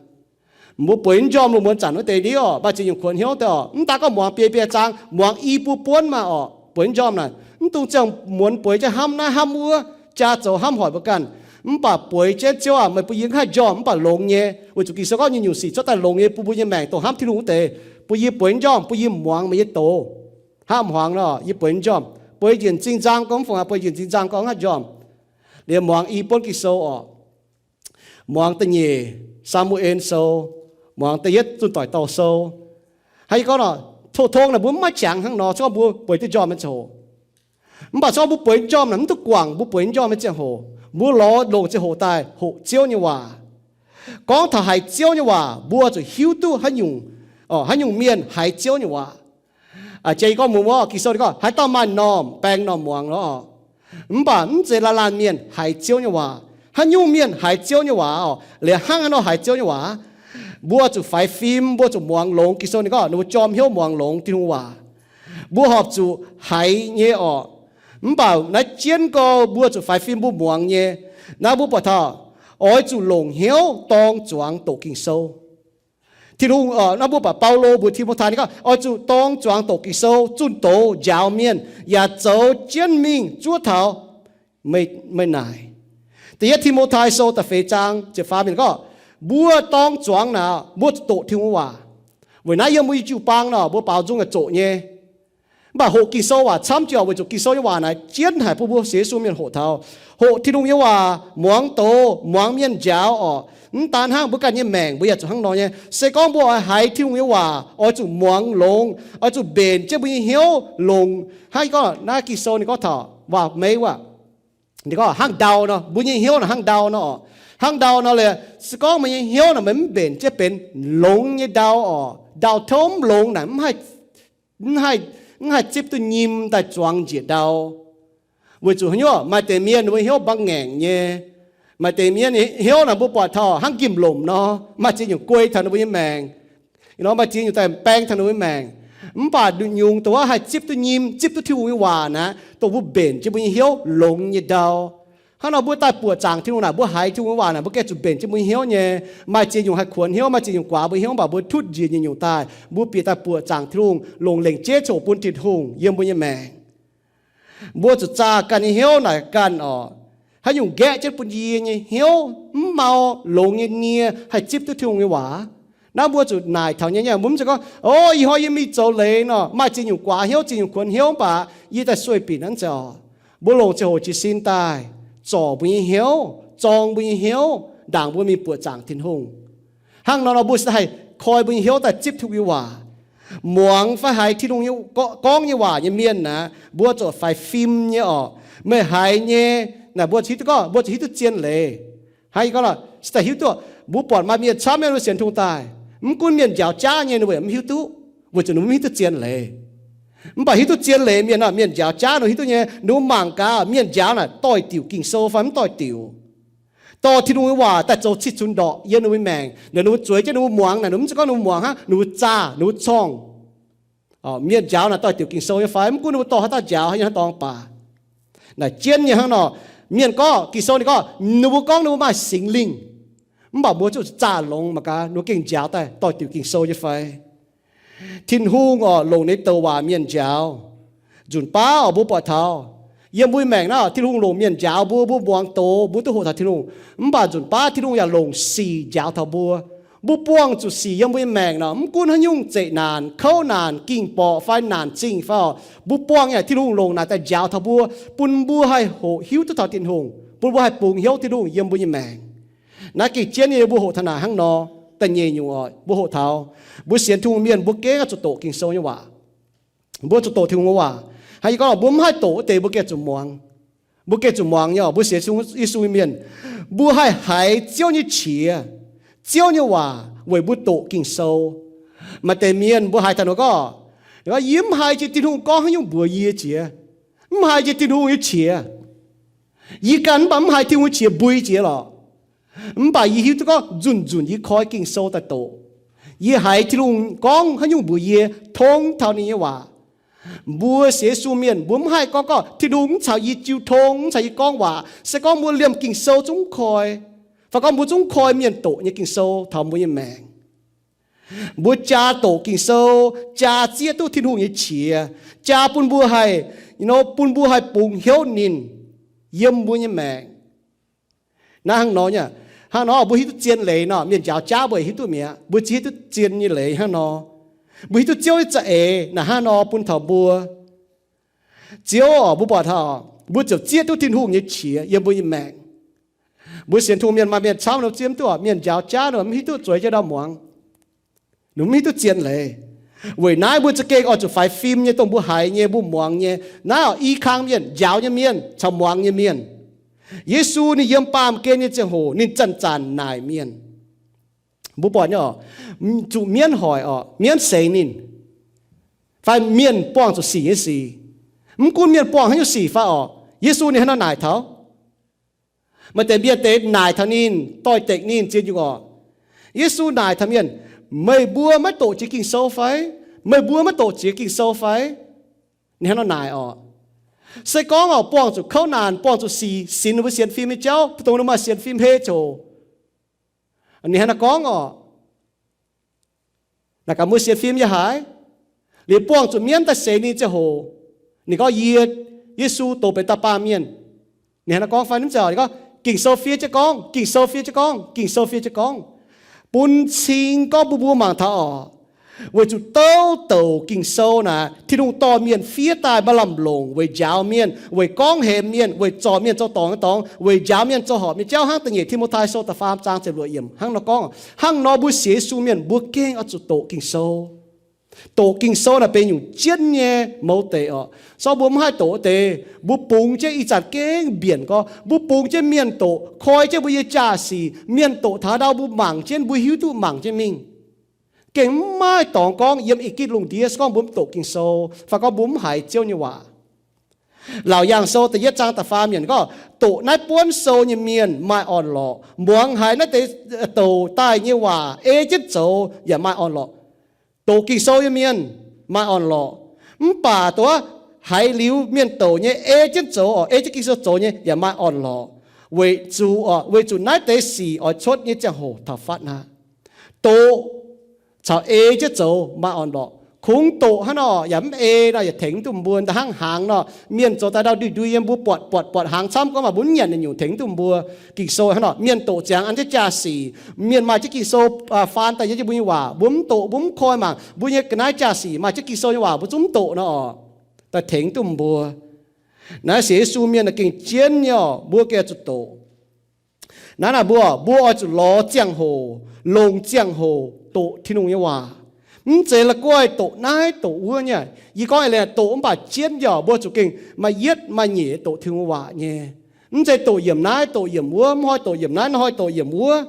Mbuo bueix njormh lungh muonz zanc wuov deix ndiev oc, maaih ziex nyungc kuonx hnyouv deix oc. Mv daaih gorngv muangx biei biei zaang, muangx i buo buonv maah oc, bueix njormh naaic, mv dungx ziangh muonz bueix jienv hnamv naaiv hnamv wuov, jaa zoux hnamv hoic mbuo ganh. Mv baac bueix jienv, Ziouv aac, meih bun yie mv haih njormh mv baac longx nyei, weic zuqc Ging-Sou gorngv nyungc-nyungc sic cuotv daaih longx nyei, bun mbuo nyei maengc dongh hnamv Tin-Hungh wuov deix. Bun yie bueix njormh, bun yie muangx meih nyei doz. Hnangv a'hmuangx nor, yie bueix njormh, bueix njiec m'zing nzang gorngv, mv fungc aac, bueix njiec m'zing nzang gorngv hnangv njormh. Liemh muangx i buonv Ging-Sou oc. Muangx da'nyeic Saa^mu^en Sou, muangx da'yietv Zunh Doic Dorh Sou. Hnangv yie gorngv nor, tong-tong naaic mbuo mv maiv qangx hnangv nor, se gorngv mbuo bueix duqv njormh nyei ziangh hoc. Mv baac se gorngv mbuo bueix njormh naaic mv duqv guangc, mbuo bueix njormh nyei ziangh hoc, mbuo lorz longc ziangh hoc daaih hoqc Ziouv nyei waac. Gorngv taux haiz Ziouv nyei waac, mbuo zuqc hiuv duqv haaix nyungc, haaix nyungc mienh haiz Ziouv nyei waac. Jiex yie gorngv mbuox mbuo, Ging-Sou ninh gorngv, haaix dauh maaih normh baeng normh muangx lorqc. Mv baac mv zeiz laanh laanh mienh haiz Ziouv nyei waac. Haaix nyungc mienh haiz Ziouv nyei waac oc? Liuz hnangv haaix nor haiz Ziouv nyei waac? Mbuo zuqc faix fim, mbuo zuqc muangx longx. Ging-Sou ninh gorngv ninh mbuo jorm hnyouv muangx longx Tin-Hungh waac. Mbuo horpc zuqc haiz nyei oc. Mv baac naaiv jienv gorx mbuo zuqc faix fim mbuo muangx nyei. Naaiv mbuo buatc taux oix zuqc longc hnyouv dorng zuangx doqc Ging-Sou. Tin-Hungh, naaiv mbuo buatc Baulo mbuox Ti^mo^tai ninh gorngv, oix zuqc dorng zuangx doqc Ging-Sou, zunh doz njaaux mienh, yaac zoux jienv mingh zuov taux meih naaic. Da'yietv Ti^mo^tai Sou da'feix zaang ziepc faam yiemc gorngv, mbuo dorng zuangx naaic, mbuo zuqc doqc Tin-Hungh waac. Weic naaiv yiem mbuo nyei jiu-baang nor, mbuo baaux nzung yaac zoqc nyei. Mv baac hoqc Ging-Sou waac camv jiex oc, weic zuqc Ging-Sou nyei waac naaic jienv haic bun mbuo sienx Yesu mienh hoqc taux. Hoqc Tin-Hungh nyei waac, muangx doz, muangx mienh njaaux oc. Mv daan hnangv, mbuo ganh nyei maengc mbuo yaac zuqc hnangv nor nyei. Se gorngv mbuo oix haiz Tin-Hungh nyei waac, oix zuqc muangx longx, oix zuqc mbenc jienv mbuo nyei hnyouv longx. Hnangv yie gorngv naaiv Ging-Sou ninh gorngv taux waac-meiv wuov, ninh gorngv hnangv ndau nor, mbuo nyei hnyouv naaic hnangv ndau nor oc. Hnangv ndau nor liuz, se gorngv meih nyei hnyouv naaic meih mv mbenc jienv benx longx nyei ndau oc, ndau tov mv longx naaic mv haih, mv haih zipv duqv nyim daaih zuangx njiec ndau. Weic zuqc haaix nyungc? Maaih deix mienh ninh mbuo hnyouv mbaang ngaengc nyei. Maaih deix mienh hnyouv naaic mbuo buatc taux hnangv njimv-lomc nor, maaih ziex nyungc guei taux ninh mbuo nyei maengc. Nor maaih ziex nyungc daaih baeng taux ninh mbuo nyei maengc. Mv baac nyungc dongh wuov haih zipv duqv nyim, zipv duqv Tin-Hungh nyei waac naaic, dongh mbuo mbenc jienv mbuo nyei hnyouv longx nyei ndau. Hnangv nor mbuo daaih buoqc zaangc Tin-Hungh naaic, mbuo haiz Tin-Hungh nyei waac naaic, mbuo gengh zuqc mbenc jienv mbuo nyei hnyouv nyei. Maaih ziex nyungc haih kuonx hnyouv, maaih ziex nyungc guaax mbuo hnyouv, mv baac mbuo tutv njiec nyungc-nyungc daaih, mbuo bieqc daaih buoqc zaangc Tin-Hungh, longc lengc jeiv coc bun Tin-Hungh yiem mbuo nyei maengc. Mbuo zuqc zaah ganh nyei hnyouv naaic ganh oc. Haaix nyungc nqaeqv jienv bun yie nyei hnyouv mv mau longx nyei nie haih zipv duqv Tin-Hungh nyei waac? Naaiv mbuo zuqc naaic taux nyei. Mbuo mv zeiz gorngv, O, ih hnoi yie mingh zoux leiz nor, maaih ziex nyungc guaax hnyouv, ziex nyungc kuonx hnyouv, mv baac yie daaih sueih binc aqv, mv zeiz oc. Mbuo longc ziangh hoc jiez sin daaih zorc mbuo nyei hnyouv, zorng mbuo nyei hnyouv, ndaangc mbuo mingh buoqc zaangc Tin-Hungh. Hnangv nor nor mbuo se haih koi mbuo nyei hnyouv daaih zipv Tin-Hungh nyei waac. Muangx fai haiz Tin-Hungh nyei gorngv nyei waac nyei mienh naaic, mbuo zuqc faix fim nyei oc. Meih haiz nyei naaic mbuo zuqc hiuv duqv gorngv, mbuo zuqc hiuv duqv zien leiz. Hnangv yie gorngv lorqc, se daaih hiuv duqv, mbuo buatc maaih mienh camv mienh mbuo sienx Tin-Hungh daaih, mv gunv mienh njaaux jaav nyei ninh mbuo yaac mv hiuv duqv, weic zuqc ninh mbuo mv hiuv duqv zien leiz. Mv baac hiuv duqv zien leiz mienh, mienh njaaux jaav ninh hiuv duqv nyei, ninh mbuo mangc gaax mienh njaaux naaic doix-diuc Ging-Sou fai mv doix-diuc. Dorh Tin-Hungh nyei waac daaih zoux cih cunx ndorqc yiem ninh mbuo maengc. Ninh mbuo zueiz jienv ninh mbuo muangx naaic, ninh mbuo mv zeiz gorngv ninh mbuo muangx hnangv, ninh mbuo zaah, ninh mbuo corngh. Mienh njaaux naaic doix-diuc Ging-Sou nyei fai mv gunv ninh mbuo dorh haaix dauh njaaux, haaix nyungc haaix dorngx baac. Naaic jienv nyei hnangv nor, mienh gorngv Ging-Sou ninh gorngv, ninh mbuo gorngv ninh mbuo maaih Singx Lingh, mv baac mbuo zuqc zaah longx mangc gaax ninh mbuo gengh njaaux daaih doix-diuc Ging-Sou nyei fai. Tin-Hungh oc, longc ninh douc waac mienh njaaux. Nzunc baav oc, mbuo buatc taux yiem mbuo maengc naaiv, Tin-Hungh longc mienh njaaux mbuo, mbuo muangx doz, mbuo duqv hoqc taux Tin-Hungh. Mv baac nzunc baav Tin-Hungh yaac longc sic njaaux taux mbuo. Mbuo buangh zuqc sic yiem mbuo nyei maengc nor, mv gunv haaix nyungc zeqc naanc, kouv naanc, ging-borqc fai naanc zingh fai oc, mbuo buangh yaac Tin-Hungh longc naaic daaih njaaux taux mbuo, bun mbuo haih hoqc hiuv duqv taux Tin-Hungh, bun mbuo haih bungx hnyouv Tin-Hungh yiem mbuo nyei maengc. Naaiv gengh jienv nyei, mbuo hoqc taux naaic hnangv nor. Da'nyeic nyungc oc, mbuo hoqc taux mbuo sienx Tin-Hungh mienh mbuo gengh oix zuqc doqc Ging-Sou nyei waac. Mbuo zuqc doqc Tin-Hungh nyei waac. Hnangv yie gorngv, mbuo mv haih doqc wuov deix mbuo gengh zuqc muangx. Mbuo gengh zuqc muangx nyei oc, mbuo sienx Yesu nyei mienh, mbuo haih haiz Ziouv nyei qiex, Ziouv nyei waac weic mbuo doqc Ging-Sou. Maaih deix mienh mbuo haiz taux ninh gorngv, yie mv haiz jiex Tin-Hungh gorngv haaix nyungc mbuox yie jiex. Mv haiz jiex Tin-Hungh nyei qiex. Yie ganh mv baac mv haiz Tin-Hungh nyei qiex mbui jiex lorqc. Mv baac yie hiuv duqv gorngv nzunc nzunc yie koi Ging-Sou daaih doqc, yie haiz Tin-Hungh gorngv haaix nyungc mbuox yie, tong taux ninh nyei waac. Mbuo sienx Yesu mienh mbuo mv haih gorngv, gorngv Tin-Hungh mv caux yie jiu tong, mv caux yie gorngv waac. Se gorngv mbuo liemh Ging-Sou zungv koi, fai gorngv mbuo zungv koi mienh doqc nyei Ging-Sou taux mbuo nyei maengc. Mbuo jaa doqc Ging-Sou, jaa zieqv duqv Tin-Hungh nyei qiex, jaa bun mbuo haih, bun mbuo haih bungx hnyouv ninh yiem mbuo nyei maengc. Naaiv hnangv nor nyei, hnangv nor mbuo hiuv duqv zien leiz nor, mienh njaaux jaav mbuo hiuv duqv mi'aqv. Mbuo ziex hiuv duqv zien nyei leiz hnangv nor. Mbuo hiuv duqv Ziouv nyei za'eix naaic hnangv nor bun taux mbuo. Ziouv oc, mbuo buatc taux mbuo ziouc zieqv duqv Tin-Hungh nyei qiex yiem mbuo nyei maengc. Mbuo sienx Tin-Hungh mienh maaih mienh camv nor zieqv duqv, mienh njaaux jaav nor mv hiuv duqv zueiz jienv ndau muangx. Ninh mv hiuv duqv zien leiz. Weic naaiv mbuo za'gengh oix zuqc faix fim nyei, dongh mbuo haiz nyei, mbuo muangx nyei. Naaiv oc, i kang mienh, njaaux nyei mienh caux muangx nyei mienh. Yesu ninh yiem baamh gen nyei ziangh hoc ninh zanc-zanc naaic mienh. Mbuo buatc nyei oc, zuqc mienv hoic oc, mienv seix ninh, fai mienh buangh zuqc sic nyei sic. Mv gunv mienh buangh haaix nyungc sic fai oc, Yesu ninh hnangv nor naaic taux. Maaih deix mienh deix naaic taux ninh, doix-dekc ninh, ziex nyungc oc. Yesu naaic taux mienh, meih mbuo maiv doqc jiex Ging-Sou fai? Meih mbuo maiv doqc jiex Ging-Sou fai? Ninh hnangv nor naaic oc. Se gorngv oc, buangh zuqc kouv naanc, buangh zuqc sic, sinx ninh mbuo sienx fim nyei jauv, dongh ninh maaih sienx fim hei ziouc, ninh hnangv nor gorngv oc. Naaic gaax mbuo sienx fim yiem haaix? Liuz buangh zuqc mienv daaih seix ninh ziangh hoc, ninh gorngv, yie, Yesu, dongh benx dauh baamh mienh. Ninh hnangv nor gorngv fai? Ninh gorngv, Ging-Sou fiev jienv gorngv, Ging-Sou fiev jienv gorngv, Ging-Sou fiev jienv gorngv, bun cing gorngv bun mbuo mangc taux oc. Weic zuqc douc douc Ging-Sou naaic, Tin-Hungh dorh mienh fiev daaih maaih lamh longc weic njaaux mienh, weic gorngv hemx mienh, weic zorc mienh zoux dorngc nyei dorngx, weic njaaux mienh zoux horpc nyei jauv, hnangv da'nyeic Ti^mo^tai Sou da'faam zaang ziepc luoqc yiemc hnangv nor gorngv. Hnangv nor mbuo sienx Yesu mienh mbuo gengh oix zuqc doqc Ging-Sou. Doqc Ging-Sou naaic benx nyungc jienv nyei mouz deic oc. Sorng mbuo mv haih doqc wuov deix, mbuo bungx jienv ih zanc gengh mbienc gorx, mbuo bungx jienv mienh doqc, koi jienv mbuo nyei jaa-sic, mienh doqc taux ndau mbuo mangc jienv, mbuo hiuv duqv mangc jienv mingh. Gengh mv maaih dorngx gorngv yiem ih gitv lungh ndiev se gorngv mbuo mv doqc Ging-Sou fai gorngv mbuo mv haiz Ziouv nyei waac. Laauc Yaangh Sou da'yietv zaang da'faam yiemc gorngv, doqc naaiv buonv sou nyei mienh maaih orn-lorqc, muangx haiz naaiv deix douc daaih nyei waac ei jienv zoux yaac maaih orn-lorqc. Doqc Ging-Sou nyei mienh, maaih orn-lorqc. Mv baac dongh haiz liuz mienh douc nyei, ei jienv zoux oc, ei jienv Ging-Sou zoux nyei yaac maaih orn-lorqc. Weic zuqc oc, weic zuqc naaiv deix sic oix cuotv nyei ziangh hoc taux fatv aqv. Doqc caux ei jienv zoux maaih orn-lorqc. Kungx doqc hnangv nor yaac mv ei nor yaac tengx mv duqv mbuo. Da'hnangv hnaangx nor, mienh zoux daaih ndau ndui-ndui yiem, mbuo buatc buatc buatc hnaangx camv gorngv maaih mbuo mv nyanc nyungc tengx mv duqv mbuo. Ging-Sou hnangv nor, mienh doqc ziangx an jienv jaa-sic. Mienh maaih jienv Ging-Sou faanv daaih yiem jienv mbuo nyei waac, mbuo mv doqc, mbuo mv koi mangc mbuo nyei ga'naaiv jaa-sic, maaih jienv Ging-Sou nyei waac mbuo zungv mv doqc nor, daaih tengx duqv mbuo. Naaiv sienx Yesu mienh naaic gengh jienv nyei oc, mbuo gengh zuqc doqc. Naaiv naaic mbuo, mbuo oix zuqc lorz ziangh hoc, longc ziangh hoc doqc Tin-Hungh nyei waac. Mv zeiz la'guaih doqc naaiv doqc wuov nyei. Yie gorngv eix leiz doqc mv baac jienv nyei oc, mbuo zuqc gengh maaih yietv maaih nyeic doqc Tin-Hungh waac nyei. Mv zeiz doqc yiemc naaiv doqc yiemc wuov, mv hnoi doqc yiemc naaiv, mv hnoi doqc yiemc wuov.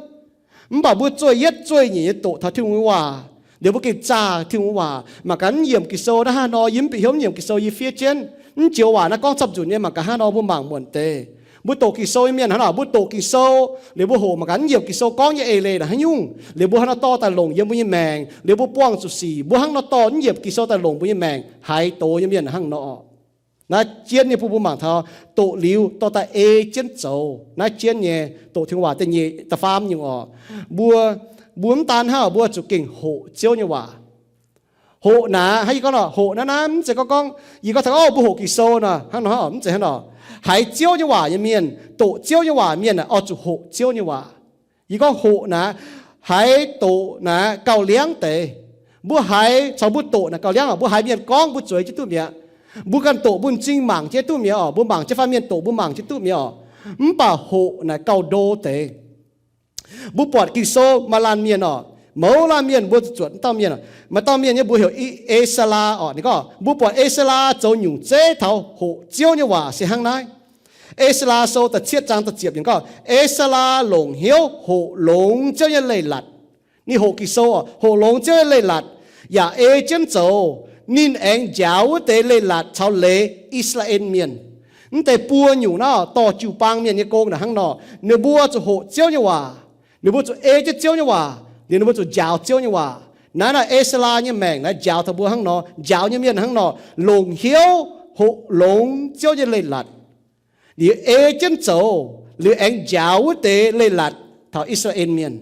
Mv baac mbuo zueih yietv zueih nyeic nyei doqc taux Tin-Hungh nyei waac, liuz mbuo gengh zaah Tin-Hungh waac. Mangc gaax, mv yiemc Ging-Sou naaiv hnangv nor, yie mv bieqc hnyouv mv yiemc Ging-Sou, yie fiev jienv. Mv joux waac naaiv gorngv camv nzunc nyei, mangc gaax hnangv nor mbuo mangc muonc deix. Mbuo doqc Ging-Sou nyei mienh hnangv nor, mbuo doqc Ging-Sou liuz mbuo hoqc mangc gaax mv yiemc Ging-Sou gorngv nyei eix leiz naaic haaix nyungc, liuz mbuo hnangv nor dorh daaih longc yiem mbuo nyei maengc, liuz mbuo buangh zuqc sic, mbuo hnangv nor dorh mv yiemc Ging-Sou daaih longc mbuo nyei maengc, haaix doz nyei mienh hnangv nor. Naaiv jienv nyei bun mbuo mangc taux doqc liuz dorh daaih ei jienv zoux. Naaiv jienv nyei doqc Tin-Hungh waac da'nyeic da'faam nyungc oc. Mbuo, mbuo mv daan hnangv, mbuo zuqc gengh hoqc Ziouv nyei waac. Hoqc naaic, hnangv yie gorngv nor, hoqc naaiv naaiv mv zeiz gorngv gorngv yie gorngv taux, o, mbuo hoqc Ging-Sou nor, hnangv nor, mv zeiz hnangv nor. Haiz Ziouv nyei waac nyei mienh, doqc Ziouv nyei waac mienh oix zuqc hoqc Ziouv nyei waac. Yie gorngv hoqc naaic, haiz doqc naaic gauh liangv deix. Mbuo haiz caux mbuo doqc naaic gauh liangv oc. Mbuo haiz mienh gorngv mbuo zueiz jienv duqv mi'aqv. Mbuo ganh doqc mbuo m'zing mangc jienv duqv mi'aqv oc. Mbuo mangc jienv fai mienh doqc mbuo mangc jienv duqv mi'aqv oc. Mv baac hoqc naaic gauh ndo deix. Mbuo buatc Ging-Sou maaih laanh mienh oc, mouz laanh mienh mbuo zuqc zuotc dauh mienh oc. Maaih dauh mienh nyei mbuox heuc E^saa^laa oc. Ninh gorngv mbuo buatc E^saa^laa zoux nyungc zeiv taux hoqc Ziouv nyei waac se hnangv naaiv. E^saa^laa Sou da'cietv zaang da'ziepc ninh gorngv, E^saa^laa longc hnyouv hoqc longx Ziouv nyei leiz-latc. Ninh hoqc Ging-Sou oc, hoqc longx Ziouv nyei leiz-latc, yaac ei jienv zoux. Ninh aengx njaaux wuov deix leiz-latc caux leiz I^saa^laa^en Mienh. Mv deix buo nyungc naaiv dorh jiu-baang mienh nyei gong naaic hnangv nor, ninh mbuo zuqc hoqc Ziouv nyei waac, ninh mbuo zuqc ei jienv Ziouv nyei waac, liuz ninh mbuo zuqc njaaux Ziouv nyei waac. Naaiv naaic E^saa^laa nyei maengc naaiv njaaux taux mbuo hnangv nor, njaaux nyei mienh hnangv nor, longc hnyouv hoqc longx Ziouv nyei leiz-latc, liuz ei jienv zoux, liuz aengx njaaux wuov deix leiz-latc taux I^saa^laa^en Mienh.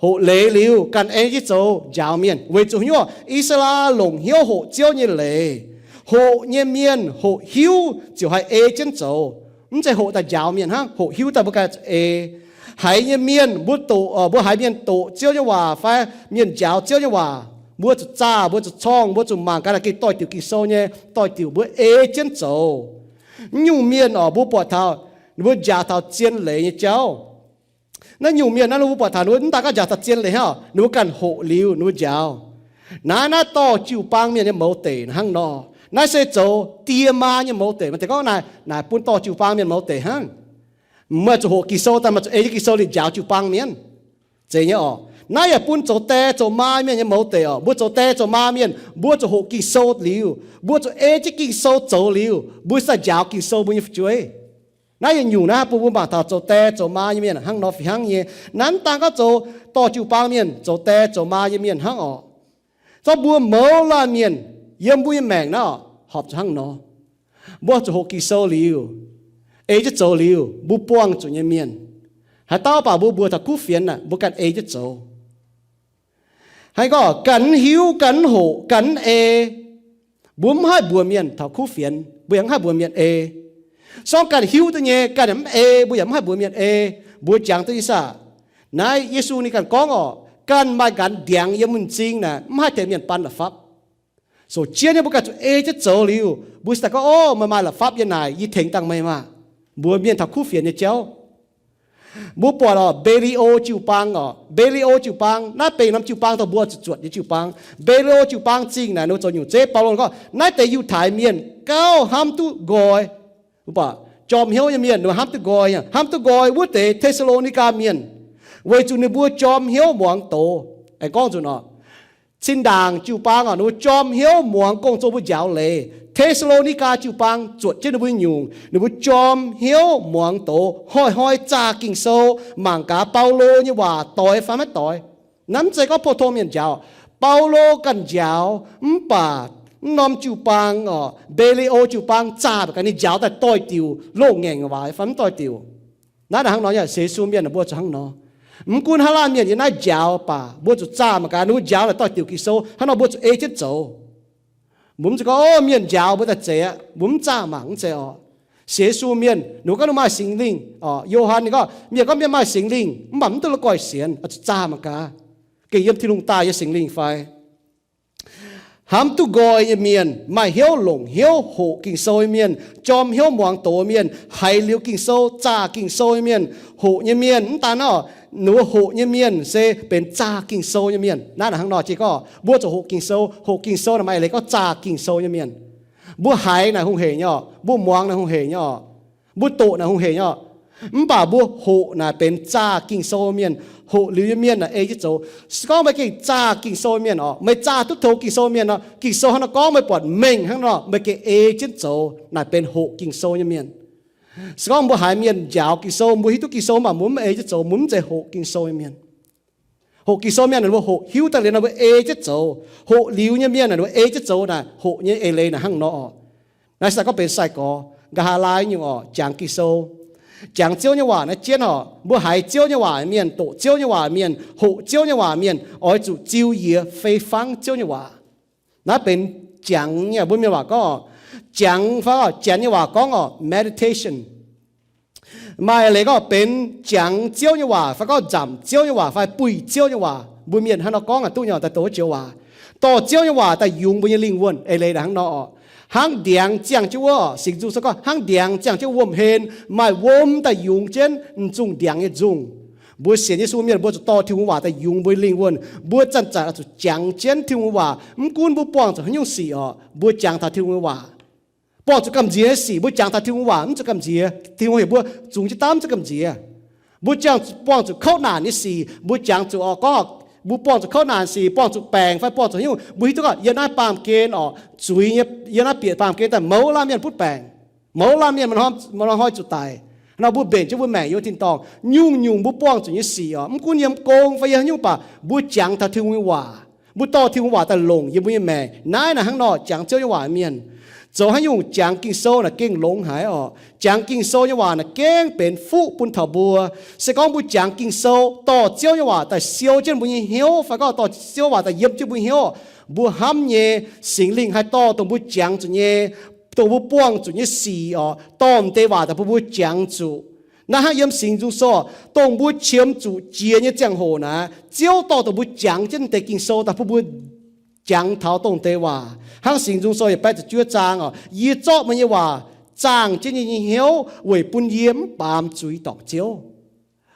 Hoqc leiz liuz ganh ei jienv zoux njaaux mienh. Weic zuqc haaix nyungc? I^saa^laa longc hnyouv hoqc Ziouv nyei leiz. Hoqc nyei mienh hoqc hiuv ziouc haih ei jienv zoux. Mv zeiz hoqc daaih njaaux mienh hnangv, hoqc hiuv daaih mbuo ganh zuqc ei. Haiz nyei mienh, mbuo doqc, mbuo haiz mienh doqc Ziouv nyei waac fai mienh njaaux Ziouv nyei waac, mbuo zuqc zaah, mbuo zuqc corngh, mbuo zuqc mangc gaax naaic gengh doix-diuc Ging-Sou nyei, doix-diuc mbuo ei jienv zoux. Mv nyungc mienh oc, mbuo buatc taux ninh mbuo njaaux taux zien leiz nyei jauv. Naaiv nyungc mienh naaiv, mbuo buatc taux ninh mbuo mv daan gorngv njaaux taux zien leiz hnangv, ninh mbuo ganh hoqc liuz ninh mbuo njaaux. Naaiv, naaiv dorh jiu-baang mienh nyei mouz deic hnangv nor. Naaiv se zoux die maa nyei mouz deic. Maaih deix gorngv naaic, naaic bun dorh jiu-baang mienh mouz deic hnangv. Meih zuqc hoqc Ging-Sou daaih, meih zuqc ei jienv Ging-Sou liuz njaaux jiu-baang mienh. Zeiz nyei oc. Naaiv yaac bun zoux die zoux maa mienh nyei mouz deic oc. Mbuo zoux die zoux maa mienh, mbuo zuqc hoqc Ging-Sou liuz, mbuo zuqc ei jienv Ging-Sou zoux liuz, mbuo se daaih njaaux Ging-Sou mbuo nyei fu'jueiv. Naaiv yietc nyungc naaiv bun mbuo mangc taux zoux die zoux maa nyei mienh hnangv nor fih hnangv nyei. Naaiv mv daan gorngv zoux dorh jiu-baang mienh, zoux die zoux maa nyei mienh hnangv oc. Zorqv mbuo mouz laanh mienh yiem mbuo nyei maengc naaiv oc, horpc zuqc hnangv nor. Mbuo zuqc hoqc Ging-Sou liuz, ei jienv zoux liuz, mbuo buangh zuqc nyei mienh. Haaix dauh baac mbuo mbuox taux kuv fienx naaic, mbuo ganh ei jienv zoux. Haaix gorngv ganh mv hiuv, ganh mv hoqc, ganh mv ei, mbuo mv haih mbuox mienh taux kuv fienx, mbuo yaac mv haih mbuox mienh ei. Sorng ganh hiuv duqv nyei, ganh yaac mv ei, mbuo yaac mv haih mbuox mienh ei. Mbuo jangx duqv ih saah? Naaiv Yesu ninh ganh gorngv oc, ganh maaih nqanx ndiangx yiem m'zing naaic, mv haih tengx mienh ban la'fapv. Sou jienv nyei mbuo ganh zuqc ei jienv zoux liuz, mbuo se daaih gorngv, o, meih maaih la'fapv yiem naaic, yie tengx dangh meih maah! Mbuox mienh taux kuv fienx nyei jauv. Mbuo buatc oc, Mbe^li^o jiu-baang oc, Mbe^li^o jiu-baang, naaiv benx norm jiu-baang dongh mbuo zuqc zuotc nyei jiu-baang. Mbe^li^o jiu-baang zingh naaic ninh mbuo zoux nyungc zeiv. Baulo gorngv naaiv deix Yiutai mienh gauh hnamv duqv nqoi. Mbuo buatc jorm hnyouv nyei mienh ninh mbuo hnamv duqv nqoi, hnamv duqv nqoi wuov deix Te^saa^lo^ni^gaa mienh, weic zuqc ninh mbuo jorm hnyouv muangx doz. Aengx gorngv nzunc oc, cin-ndaangc jiu-baang oc, ninh mbuo jorm hnyouv muangx gong-zoh mbuo njaaux leiz. Te^saa^lo^ni^gaa jiu-baang zuotc jienv ninh mbuo nyungc, ninh mbuo jorm hnyouv muangx doz, hnoi-hnoi zaah Ging-Sou, mangc gaax Baulo nyei waac doix fai maiv doix. Naaiv mv zeiz gorngv pou-tong mienh njaaux. Baulo ganh njaaux, mv baac mv norm jiu-baang orqc, Mbe^li^o jiu-baang zaah mangc gaax, ninh njaaux daaih doix-diuc loz-ngaengc waac fai mv doix-diuc. Naaiv hnangv nor nyei, sienx Yesu mienh mbuo zuqc hnangv nor. Mv gunv haaix laanh mienh yiem naaiv njaaux baac mbuo zuqc zaah mangc gaax, ninh mbuo njaaux naaic doix-diuc Ging-Sou, hnangv nor mbuo zuqc ei jienv zoux. Mbuo mv zeiz gorngv, Ov, mienh njaaux mbuo daaih zeiz aqv, mbuo mv zaah mangc, mv zeiz orqc. Sienx Yesu mienh, ninh mbuo gorngv ninh maaih Singx Lingh orqc. Yo^han ninh gorngv, mienh gorngv mienh maaih Singx Lingh mv baac mv duqv la'guaih sienx, oix zuqc zaah mangc gaax, gengh yiem Tin-Hungh daaih nyei Singx Lingh fai? Hnamv duqv nqoi nyei mienh, maaih hnyouv longc hnyouv hoqc Ging-Sou nyei mienh, jorm hnyouv muangx doz mienh, haiz liuz Ging-Sou, zaah Ging-Sou nyei mienh, hoqc nyei mienh, mv daan naaiv, ninh mbuo hoqc nyei mienh se benx zaah Ging-Sou nyei mienh. Naaiv hnangv nor jiex gorngv mbuo zuqc hoqc Ging-Sou. Hoqc Ging-Sou naaic maaih eix leiz gorngv zaah Ging-Sou nyei mienh. Mbuo haiz naaic hungh heic nyei orqc, mbuo muangx naaic hungh heic nyei orqc, mbuo doqc naaic hungh heic nyei orqc, mv baac mbuo hoqc naaic benx zaah Ging-Sou mienh. Hoqc liuz nyei mienh naaic ei jienv zoux. Se gorngv meih gengh zaah Ging-Sou mienh orqc, meih zaah duqv tong Ging-Sou mienh nor, Ging-Sou hnangv nor gorngv meih buatc mengh hnangv nor, meih gengh ei jienv zoux naaic benx hoqc Ging-Sou nyei mienh. Se gorngv mbuo haiz mienh njaaux Ging-Sou, mbuo hiuv duqv Ging-Sou mv baac mbuo mv ei jienv zoux, mbuo mv zeiz hoqc Ging-Sou nyei mienh. Hoqc Ging-Sou mienh naaic mbuo hoqc hiuv daaih liuz naaic mbuo ei jienv zoux. Hoqc liuz nyei mienh naaic mbuo ei jienv zoux naaic, hoqc nyei eix leiz naaic hnangv nor orqc. Naaiv se daaih gorngv benx sai-gorx nqa'haav laai nyungc orqc, jangx Ging-Sou. Jangx Ziouv nyei waac naaiv jienv orqc, mbuo haiz Ziouv nyei waac mienh, doqc Ziouv nyei waac mienh, hoqc Ziouv nyei waac mienh oix zuqc ziux yie fei fangv Ziouv nyei waac. Naaiv benx jangx nyei, mbuo mienh waac gorngv orqc, jangx fai orqc, Janx nyei waac gorngv orqc meditation. Maaih leiz gorngv benx jangx Ziouv nyei waac fai gorngv nzamc Ziouv nyei waac fai buih Ziouv nyei waac. Mbuo mienh hnangv nor gorngv aqc duqv nyei, daaih doqc Ziouv waac, dorh Ziouv nyei waac daaih yungz mbuo nyei lingh wuonh. Eix leiz naaic hnangv nor orqc, hnangv ndiangx ziangh jienv wuov, Singx Nzung Sou gorngv hnangv ndiangx ziangh jienv wuom-hlen, maaih wuom daaih yungz jienv m'zungh ndiangx nyei nzungh. Mbuo sienx Yesu mienh mbuo zuqc dorh Tin-Hungh waac daaih yungz mbuo nyei lingh wuonh. Mbuo zanc-zanc oix zuqc jangx jienv Tin-Hungh waac. Mv gunv mbuo buangh zuqc haaix nyungc sic orqc, mbuo jangx taux Tin-Hungh waac. Buangh zuqc gamh nziex nyei sic, mbuo jangx taux Tin-Hungh waac mv zuqc gamh nziex. Tin-Hungh heuc mbuo zungx jienv daav mv zuqc gamh nziex. Mbuo jangx, buangh zuqc kouv naanc nyei sic, mbuo jangx zuqc orqc, gorngv mbuo buangh zuqc kouv naanc sic, buangh zuqc baengc fai buangh zuqc haaix nyungc, mbuo hiuv duqv gorngv yiem naaiv baamh gen orqc, zuiz nyei, yiem naaiv bieqc baamh gen daaih mouz laanh mienh butv baengc, mouz laanh mienh maaih hnoi zuqc daic. Nor mbuo mbenc jienv mbuo maengc yiem tin-dorngh. Nyungc-nyungc mbuo buangh zuqc nyei sic orqc, mv gunv yiem gong fai yiem haaix nyungc baac mbuo jangx taux Tin-Hungh nyei waac. Mbuo dorh Tin-Hungh waac daaih longc yiem mbuo nyei maengc. Naaiv naaic hnangv nor jangx Ziouv nyei waac mienh. Zoux haaix nyungc jangx Ging-Sou naaic gengh longx haic orqc. Jangx Ging-Sou nyei waac naaic gengh benx fuqv bun taux mbuo. Se gorngv mbuo jangx Ging-Sou, dorh Ziouv nyei waac daaih siou jienv mbuo nyei hnyouv fai gorngv dorh Ziouv waac daaih yiem jienv mbuo hnyouv, mbuo hnamv nyei, Singx Lingh haih dorh dongh mbuo jangx zuqc nyei, dongh mbuo buangh zuqc nyei sic orqc, dorh m'deix waac daaih bun mbuo jangx zuqc. Naaiv hnangv yiem Singx Nzung Sou, dongh mbuo qiemx zuqc jiex nyei ziangh hoc naaic, Ziouv dorh dongh mbuo jangx jienv deix Ging-Sou daaih bun mbuo jangx taux dongh deix waac. Hnangv Singx Nzung Sou yietc baeqv ziepc juov zaang orqc, yie zorqv meih nyei waac zaangh jienv yie nyei hnyouv weic bun yie mv baamz zuiz dorngc Ziouv.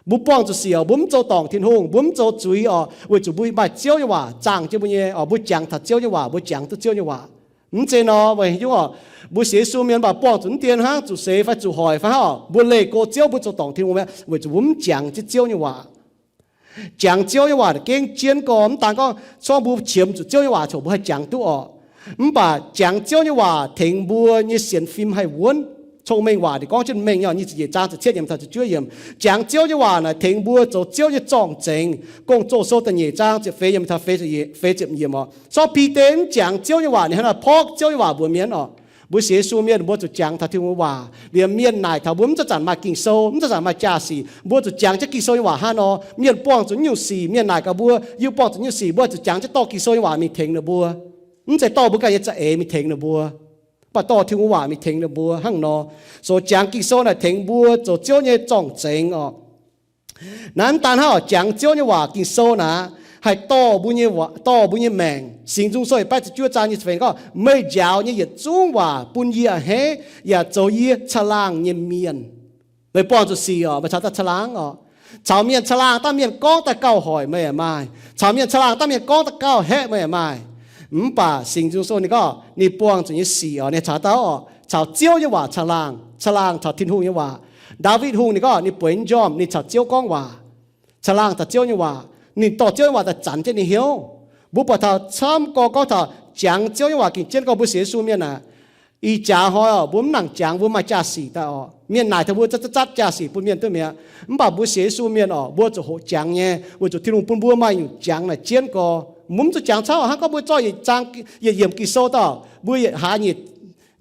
Mbuo buangh zuqc sic orqc, mbuo mv zoux dorngc Tin-Hungh, mbuo mv zoux zuiz orqc, weic zuqc mbuo maaih Ziouv nyei waac zaangh jienv mbuo nyei orqc, mbuo jangx taux Ziouv nyei waac, mbuo jangx duqv Ziouv nyei waac. Mv zeiz nor, weic haaix nyungc orqc, mbuo sienx Yesu mienh mv baac buangh zuqc mv dien hnangv, zuqc seix fai zuqc hoic fai hnangv orqc, mbuo leih go Ziouv, mbuo zoux dorngc Tin-Hungh mi'aqv, weic zuqc mbuo mv jangx jienv Ziouv nyei waac. Jangx Ziouv nyei waac naaic gengh jienv gorx, mv daan gorngv cuangv mbuo qiemx zuqc Ziouv nyei waac coc mbuo haih jangx duqv orqc. Mv baac jangx Ziouv nyei waac tengx mbuo nyei sienx fim haih wuonv. Cong-Mengh Waac ninh gorngv jienv mengh nyei, nyic ziepc nyeic zaang ziepc cietv yiemc taux ziepc juov yiemc. Jangx Ziouv nyei waac naaic tengx mbuo zoux Ziouv nyei zorng-zengx. Gong-Zoh Sou da'nyeic zaang ziepc feix yiemc taux feix ziepc yiemc orqc. Corc Bide mv jangx Ziouv nyei waac, ninh hnangv naaic porv Ziouv nyei waac mbuox mienh orqc. Mbuo sienx Yesu mienh mbuo zuqc jangx taux Tin-Hungh nyei waac. Liemh mienh naaic taux mbuo mv zanc-zanc maaih Ging-Sou, mv zanc-zanc maaih jaa-sic, mbuo zuqc jangx jienv Ging-Sou nyei waac hnangv nor. Mienh buangh zuqc nyungc sic, mienh naaic gaax mbuo, yie buangh zuqc nyungc sic, mbuo zuqc jangx jienv dorh Ging-Sou nyei waac mingh tengx ninh mbuo. Mv zeiz dorh mbuo ganh nyei za'eix mingh tengx ninh mbuo, mv baac dorh Tin-Hungh waac mingh tengx ninh mbuo hnangv nor. Zoux jangx Ging-Sou naaic tengx mbuo zoux Ziouv nyei zorng-zengx orqc. Naaiv mv daan hnangv orqc, jangx Ziouv nyei waac Ging-Sou naaic haih dorh mbuo nyei, dorh mbuo nyei maengc. Singx Nzung Sou yietc baeqv ziepc juov zaang nyic ziepc feix gorngv, meih njaaux nyei yietc zungv waac bun yie a'hneiv yaac zoux yie caangh laangh nyei mienh. Meih buangh zuqc sic orqc, meih caux daaih caangh laangh orqc. Caux mienh caangh laangh daaih mienh gorngv daaih gauh hoic meih yaac maaih. Caux mienh caangh laangh daaih mienh gorngv daaih gauh haeqv meih yaac maaih. Mv baac Singx Nzung Sou ninh gorngv ninh buangh zuqc nyei sic orqc, ninh caux dauh orqc, caux Ziouv nyei waac caangh laangh, caangh laangh caux Tin-Hungh nyei waac. Ndaawitv Hungh ninh gorngv ninh bueix njormh ninh caux Ziouv gorngv waac, caangh laangh taux Ziouv nyei waac, ninh dorh Ziouv nyei waac daaih zanc jienv ninh hnyouv. Mbuo buatc taux camv gorx gorngv taux jangx Ziouv nyei waac gengh jienv gorx mbuo sienx Yesu mienh aac. Ih jaax hnoi orqc, mbuo mv nangc jangx, mbuo maaih jaa-sic daaih orqc. Mienh naaic taux mbuo zatv zatv zatv jaa-sic bun mienh duqv mi'aqv. Mv baac mbuo sienx Yesu mienh orqc, mbuo zuqc hoqc jangx nyei, weic zuqc Tin-Hungh bun mbuo maaih nyungc jangx naaic jienv gorx. Mbuo mv zuqc jangx camv, hnangv gorngv mbuo zorqv yietc zaang, yietc yiemc Ging-Sou daaih, mbuo yietc hlaax,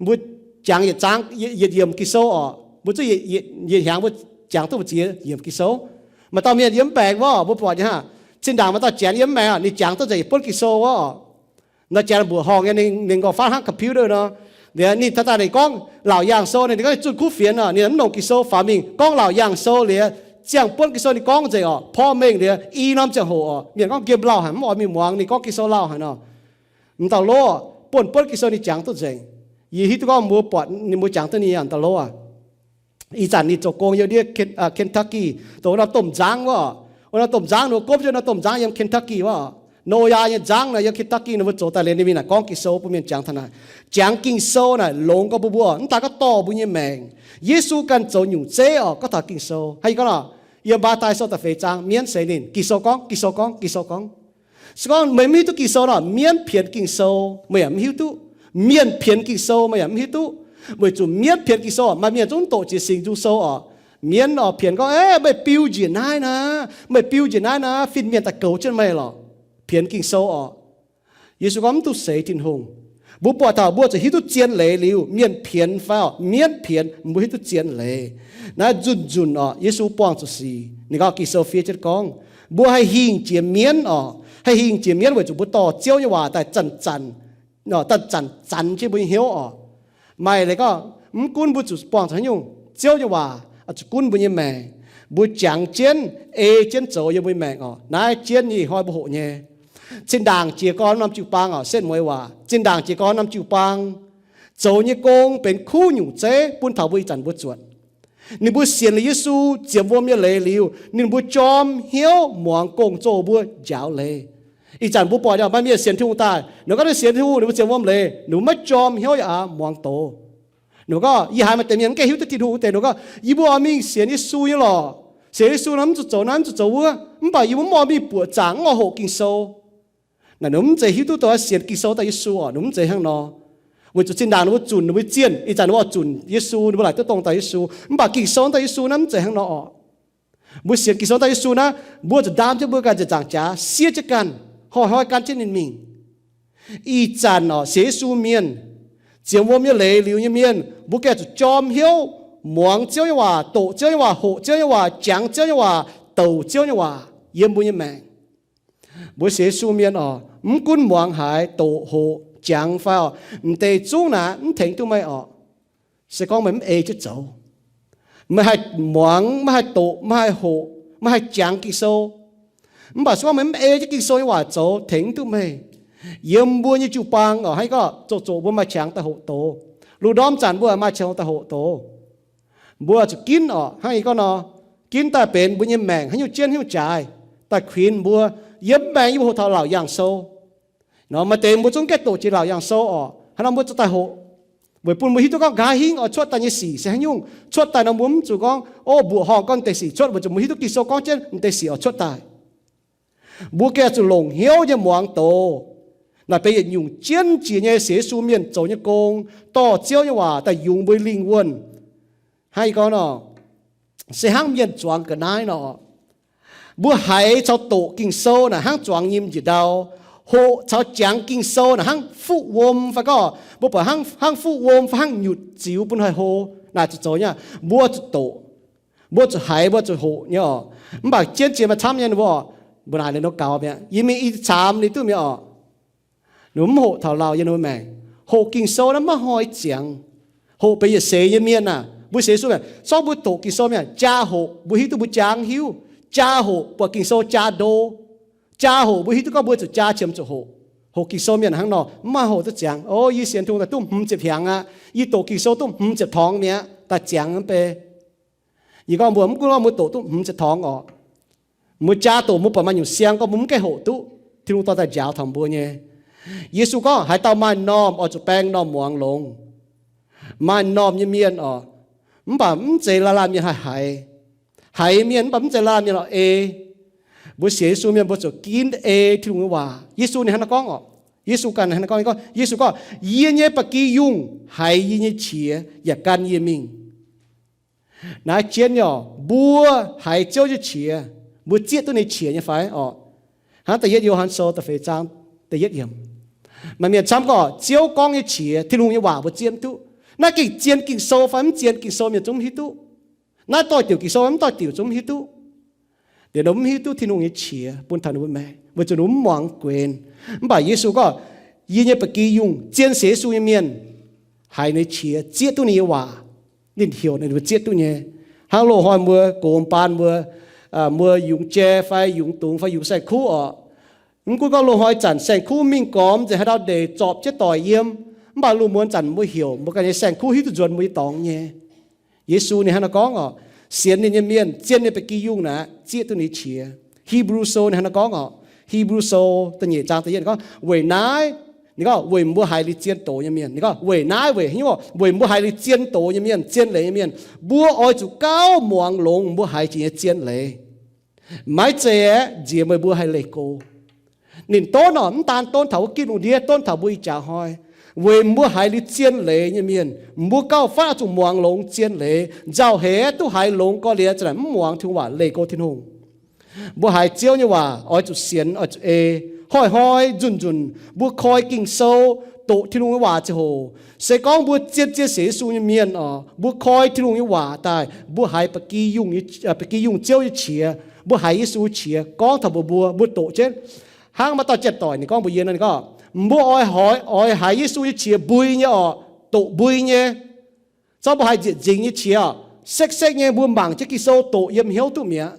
mbuo jangx yietc zaang, yietc yiemc Ging-Sou oc, mbuo zuqv yietc hnyangx mbuo jangx duqv mbu'ziex yiemc Ging-Sou. Maaih dauh mienh yiem mv baengx wuov, mbuo buatc nyei hnangv. Zinh ndaangc maaih dauh janx yiem mv baengx, ninh jangx duqv nzengc yietc buonv Ging-Sou wuov. Nor janx mbuoqc horngh nyei, ninh, ninh nqorngv-faanv hnangv computer nor. Liuz ninh taux daaih ninh gorngv Laauc Yaangh Sou, ninh gorngv ninh zunh kuv fienx oc, ninh mv longc Ging-Sou faaux mingh gorngv Laauc Yaangh Sou liuz, ziangh buonv Ging-Sou ninh gorngv nzengc oc, porv mengh liuz i norm ziangh hoc oc, mienh gorngv nqemh lauh haic, mv oix mingh muangx ninh gorngv Ging-Sou lauh haic nor. M'dauh lov, buonv-buonv Ging-Sou ninh jangx duqv nzengc. Yie hiuv duqv gorngv mbuo buatc ninh mbuo jangx duqv ninh aqv, m'dauh lov aac. Ih zanc ninh zoux gong yiem ndiev Ken-, Kentucky, dongh wuov norm domh nzangv wuov. Wuov norm domh nzangv ninh mbuo gomv jienv norm domh nzangv yiem Kentucky wuov. Noyaa nyei nzangv naaic yiem Kentucky, ninh mbuo zoux daaih liuz ninh mingh naaic gorngv Ging-Sou bun mienh jangx taux naaic. Jangx Ging-Sou naaic longx gorx bun mbuo, mv daaih gorngv dorh mbuo nyei maengc. Yesu ganh zoux nyungc zeiv oc, gorngv taux Ging-Sou. Hnangv yie gorngv nor, yiem Matv^taai Sou da'feix zaang mienv seix ninh, Ging-Sou gorngv, Ging-Sou gorngv, Ging-Sou gorngv. Se gorngv meih mv hiuv duqv Ging-Sou nor, mienv pienx Ging-Sou meih yaac mv hiuv duqv. Mienh pienx Ging-Sou meih yaac mv hiuv duqv. Weic zuqc mienv pienx Ging-Sou, maaih mienh zungv doqc jiex Singx Nzung Sou oc. Mienv oix pienx gorngv, Aav, meih biu njiec naaiv naaic, meih biu njiec naaiv naaic, fin-mienh daaih goux jienv meih lorqc. Pienx Ging-Sou oc. Yesu gorngv mv duqv seix Tin-Hungh. Mbuo buatc taux mbuo zuqc hiuv duqv zien leiz liuz, mienh pienx fai oc, mienv pienx, mbuo hiuv duqv zien leiz. Naaiv nzunc nzunc oc, Yesu buangh zuqc sic. Ninh gorngv Ging-Sou fiev jienv gorngv, mbuo haih hingh jiex mienv oc. Haih hingh jiex mienv weic zuqc mbuo dorh Ziouv nyei waac daaih zanc-zanc, zanc-zanc zanx jienv mbuo nyei hnyouv oc. Maaih leiz gorngv, mv gunv mbuo zuqc buangh zuqc haaix nyungc, Ziouv nyei waac oix zuqc gunv mbuo nyei maengc. Mbuo jangx jienv, ei jienv zoux yiem mbuo nyei maengc oc. Naaiv jienv nyei ih hnoi mbuo hoqc nyei. Zinh ndaangc jiez gorn norm jiu-baang oc, setv mueiz waac, zinh ndaangc jiez gorn norm jiu-baang zoux nyei gong benx kuv nyungc zeiv bun taux mbuo ih zanc mbuo zuotc. Ninh mbuo sienx liuz Yesu, ziemx wuom nyei leiz liuz, ninh mbuo jorm hnyouv muangx gong-zoh mbuo njaaux leiz. Ih zanc mbuo buatc maaih mienh sienx Tin-Hungh daaih, ninh gorngv ninh sienx Tin-Hungh, ninh mbuo ziemx wuom leiz, ninh mbuo maiv jorm hnyouv yaac aqc muangx doz. Ninh gorngv, yie haiz maaih deix mienh mv gaengh hiuv duqv Tin-Hungh wuov deix, ninh gorngv, yie mbuo oix mingh sienx Yesu nyei lorqc. Sienx Yesu nor mv zuqc zoux naaiv mv zuqc zoux wuov, mv baac yie mbuo mv oix mingh buoqc zaangc, mv oix hoqc Ging-Sou. Naaic ninh mv zeiz hiuv duqv dongh sienx Ging-Sou daaih Yesu oc, ninh mv zeiz hnangv nor. Weic zuqc zinh ndaangc ninh mbuo zunc ninh mbuo zienh, ih zanc ninh mbuo oix zunc Yesu, ninh mbuo laaic duqv dongh daaih Yesu. Mv baac Ging-Sou daaih Yesu naaiv mv zeiz hnangv nor oc. Mbuo sienx Ging-Sou daaih Yesu naaiv, mbuo zuqc ndaam jienv mbuo ganh nzengc nzaangc jaax, siev jienv ganh, hnoi-hnoi gan jienv ninh mingh. Ih zanc oc, sienx Yesu mienh, ziemx wuom nyei leiz liuz nyei mienh, mbuo gengh zuqc jorm hnyouv muangx Ziouv nyei waac, doqc Ziouv nyei waac, hoqc Ziouv nyei waac, jangx Ziouv nyei waac, douc Ziouv nyei waac yiem mbuo nyei maengc. Mbuo sienx Yesu mienh oc, mv gunv muangx haaix, doqc, hoqc, jangx fai oc, m'deix zungv naaic mv tengx duqv meih oc. Se gorngv meih mv ei jienv zoux, meih haih muangx, maiv haih doqc, maiv haih hoqc, maiv haih jangx Ging-Sou, mv baac se gorngv meih mv ei jienv Ging-Sou nyei waac zoux, tengx mv duqv meih. Yiem mbuo nyei jiu-baang oc, hnangv gorngv zoqc zoqc mbuo maaih qangx daaih hoqc doz. Lungh ndorm zanc mbuo maaih qangx daaih hoqc doz. Mbuo zuqc ginv oc, hnangv yie gorngv nor, ginv daaih benx mbuo nyei maengc haaix nyungc jienv haaix nyungc jaaix daaih kuinx mbuo. Yiem maengc yie mbuo hoqc taux Laauc Yaangh Sou. Nor maaih deix mbuo zungv gaengh doqc jiex Laauc Yaangh Sou oc, hnangv nor mbuo zuqc daaih hoqc, weic bun mbuo hiuv duqv gorngv nqa'haav hingv oix cuotv daaih nyei sic se haaix nyungc. Cuotv daaih nor mbuo mv zuqc gorngv, o, mbuoqc horngh gorngv deix sic cuotv, weic zuqc mbuo hiuv duqv Ging-Sou gorngv jienv m'deix sic oix cuotv daaih. Mbuo gengh zuqc longc hnyouv nyei muangx doz. Naaic benx yietc nyungc jienv jiex nyei sienx Yesu mienh zoux nyei gong, dorh Ziouv nyei waac daaih yungz mbuo lingh wuonh. Hnangv yie gorngv nor, se hnangv mienh zuangx ga'naaiv nor, mbuo haiz caux doqc Ging-Sou naaic hnangv zuangx nyim njiec ndau, hoqc caux jangx Ging-Sou naaic hnangv fuqv wuom fai gorngv mbuo buatc hnangv, hnangv fuqv wuom fai hnangv nyutc ziux bun haih hlo. Naaic zuqc zoux nyei, mbuo zuqc doqc, mbuo zuqc haiz, mbuo zuqc hoqc nyei oc. Mv baac jienv jiex maaih camv nyei ninh mbuo oc, mbuo naaic ninh nor gaux mi'aqv. Yie mingh i camv ninh duqv mi'aqv oc. Ninh mbuo mv hoqc taux lauh yiem ninh mbuo maengc. Hoqc Ging-Sou naaiv maiv hnoi ziangx. Hoqc benx yietc seix nyei mienh aah, mbuo sienx Yesu mi'aqv, zorqv mbuo doqc Ging-Sou mi'aqv, jaa hoqc, mbuo hiuv duqv mbuo jaa mv hiuv. Jaa hoqc buatc Ging-Sou jaa ndo. Jaa hoqc mbuo hiuv duqv gorngv mbuo zuqc jaa qiemx zuqc hoqc. Hoqc Ging-Sou mienh hnangv nor mv maaih hoqc duqv ziangx. O, yie sienx Tin-Hungh daaih duqv hmz ziepc hnyangx aqv. Yie doqc Ging-Sou duqv hmz ziepc torngx mi'aqv, daaih ziangx mv bei. Yie gorngv mbuo mv gunv gorngv mbuo doqc duqv hmz ziepc torngx oc, mbuo jaa doqc mbuo buatc maaih nyungc siang gorngv mbuo mv gaengh hoqc duqv, Tin-Hungh dorh daaih njaaux taux mbuo nyei. Yesu gorngv haaix dauh maaih normh oix zuqc baeng normh muangx longx. Maaih normh nyei mienh oc, mv baac mv zeiz laanh laanh mienh haih haiz. Haiz mienh mv baac mv zeiz laanh laanh mienh oix ei. Mbuo sienx Yesu mienh mbuo zuqc ginv ei Tin-Hungh nyei waac. Yesu ninh hnangv naaiv gorngv oc. Yesu ganh hnangv naaiv gorngv, Yesu gorngv, Yie nyei ba'gi yungh haiz yie nyei qiex yaac gan yie mingh. Naaiv jienv nyei oc, mbuo haiz Ziouv nyei qiex, mbuo zieqv duqv ninh qiex nyei fai oc? Hnangv da'yietv Yo^han Sou da'feix zaang Da'yietv yiemc, maaih mienh camv gorngv Ziouv gorngv nyei qiex, Tin-Hungh nyei waac mbuo zieqv mv duqv. Naaiv gengh zien Ging-Sou fai mv zien Ging-Sou mienh zungv mv hiuv duqv. Naaiv doix-diuc Ging-Sou mv doix-diuc zungv mv hiuv duqv. Liuz ninh mv hiuv duqv Tin-Hungh nyei qiex bun taux ninh mbuo maengc, weic zuqc ninh mv muangx guenx. Mv baac Yesu gorngv, yie nyei ba'gi yungh, zien sienx Yesu nyei mienh, haiz ninh qiex, zieqv duqv ninh nyei waac, ninh heuc ninh mbuo zieqv duqv nyei. Hnangv loz-hnoi mbuo gox baan mbuo, mbuo yungz jai fai yungz dungz fai yungz saeng-kuv orqc. Mv gunv gorngv loz-hnoi zanc saeng-kuv mingh gormx nzengc, haaix ndau ndeic zorpc jienv doic yiem, mv baac lungh muonz zanc mbuo heuc mbuo ganh nyei saeng-kuv hiuv duqv nzuonx mbuo nyei dorngx nyei. Yesu ninh hnangv naaiv gorngv orqc, sienx ninh nyei mienh, zien ninh ba'gi yungh naaic, zieqv duqv ninh qiex. Hipv^lu Sou ninh hnangv naaiv gorngv orqc, Hipv^lu Sou da'nyeic zaang da'yietv ninh gorngv, weic naaiv, ninh gorngv weic mbuo haiz liuz zien doz nyei mienh, ninh gorngv weic naaiv, weic, weic mbuo haiz liuz zien doz nyei mienh, zien leiz nyei mienh, mbuo oix zuqc gauh muangx longx mbuo haiz jiex nyei zien leiz. Maiv zeiz aeqv, nziex meih mbuo haih leih go. Ninh donv orqc, mv daan donv taux wuov gitv lungh ndiev, donv taux mbuo ih jaax hnoi. Weic mbuo haiz liuz zien leiz nyei mienh, mbuo gauh fatv oix zuqc muangx longx zien leiz. Nzauh heix duqv haiz longx gorx liuz, za'naaic mv muangx Tin-Hungh waac, leih go Tin-Hungh. Mbuo haiz Ziouv nyei waac oix zuqc sienx, oix zuqc ei. Hnoi-hnoi nzunc-nzunc mbuo koi Ging-Sou, doqc Tin-Hungh nyei waac ziangh hoc, se gorngv mbuo zien zien sienx Yesu nyei mienh orqc, mbuo koi Tin-Hungh nyei waac daaih, mbuo haiz ba'gi yungh, ba'gi yungh Ziouv nyei qiex, mbuo haiz Yesu qiex gorngv taux mbuox mbuo, mbuo doqc jienv. Hnangv maaih dauh janx-doic ninh gorngv mbuox yie nor, ninh gorngv, mbuo oix, oix haiz Yesu nyei qiex mbui nyei orqc, doqc mbui nyei. Zorqv mbuo haiz nzieqc nzingx nyei qiex orqc, sekv-sekv nyei, mbuo mangc jienv Ging-Sou doqc yiem hnyouv duqv mi'aqv.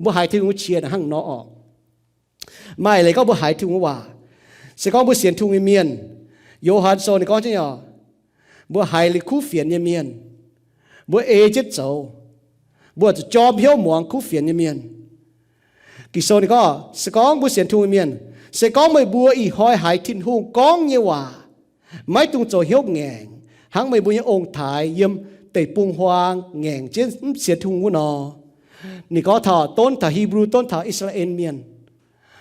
Mbuo haiz Tin-Hungh nyei qiex naaic hnangv nor orqc. Maaih leiz gorngv mbuo haiz Tin-Hungh nyei waac, se gorngv mbuo sienx Tin-Hungh nyei mienh, Yo^han Sou ninh gorngv jienv orqc, mbuo haiz liuz kuv fienx nyei mienh, mbuo ei jienv zoux. Mbuo zuqc jorm hnyouv muangx kuv fienx nyei mienh. Ging-Sou ninh gorngv, se gorngv mbuo sienx Tin-Hungh nyei mienh, se gorngv meih mbuo ih hnoi haiz Tin-Hungh gorngv nyei waac, maiv dungx zoux hnyouv ngaengc, hnangv meih mbuo nyei ong-taaix yiem deic-bung-huaang ngaengc jienv mv sienx Tin-Hungh wuov nor. Ninh gorngv taux, donv taux Hipv^lu, donv taux I^saa^laa^en Mienh,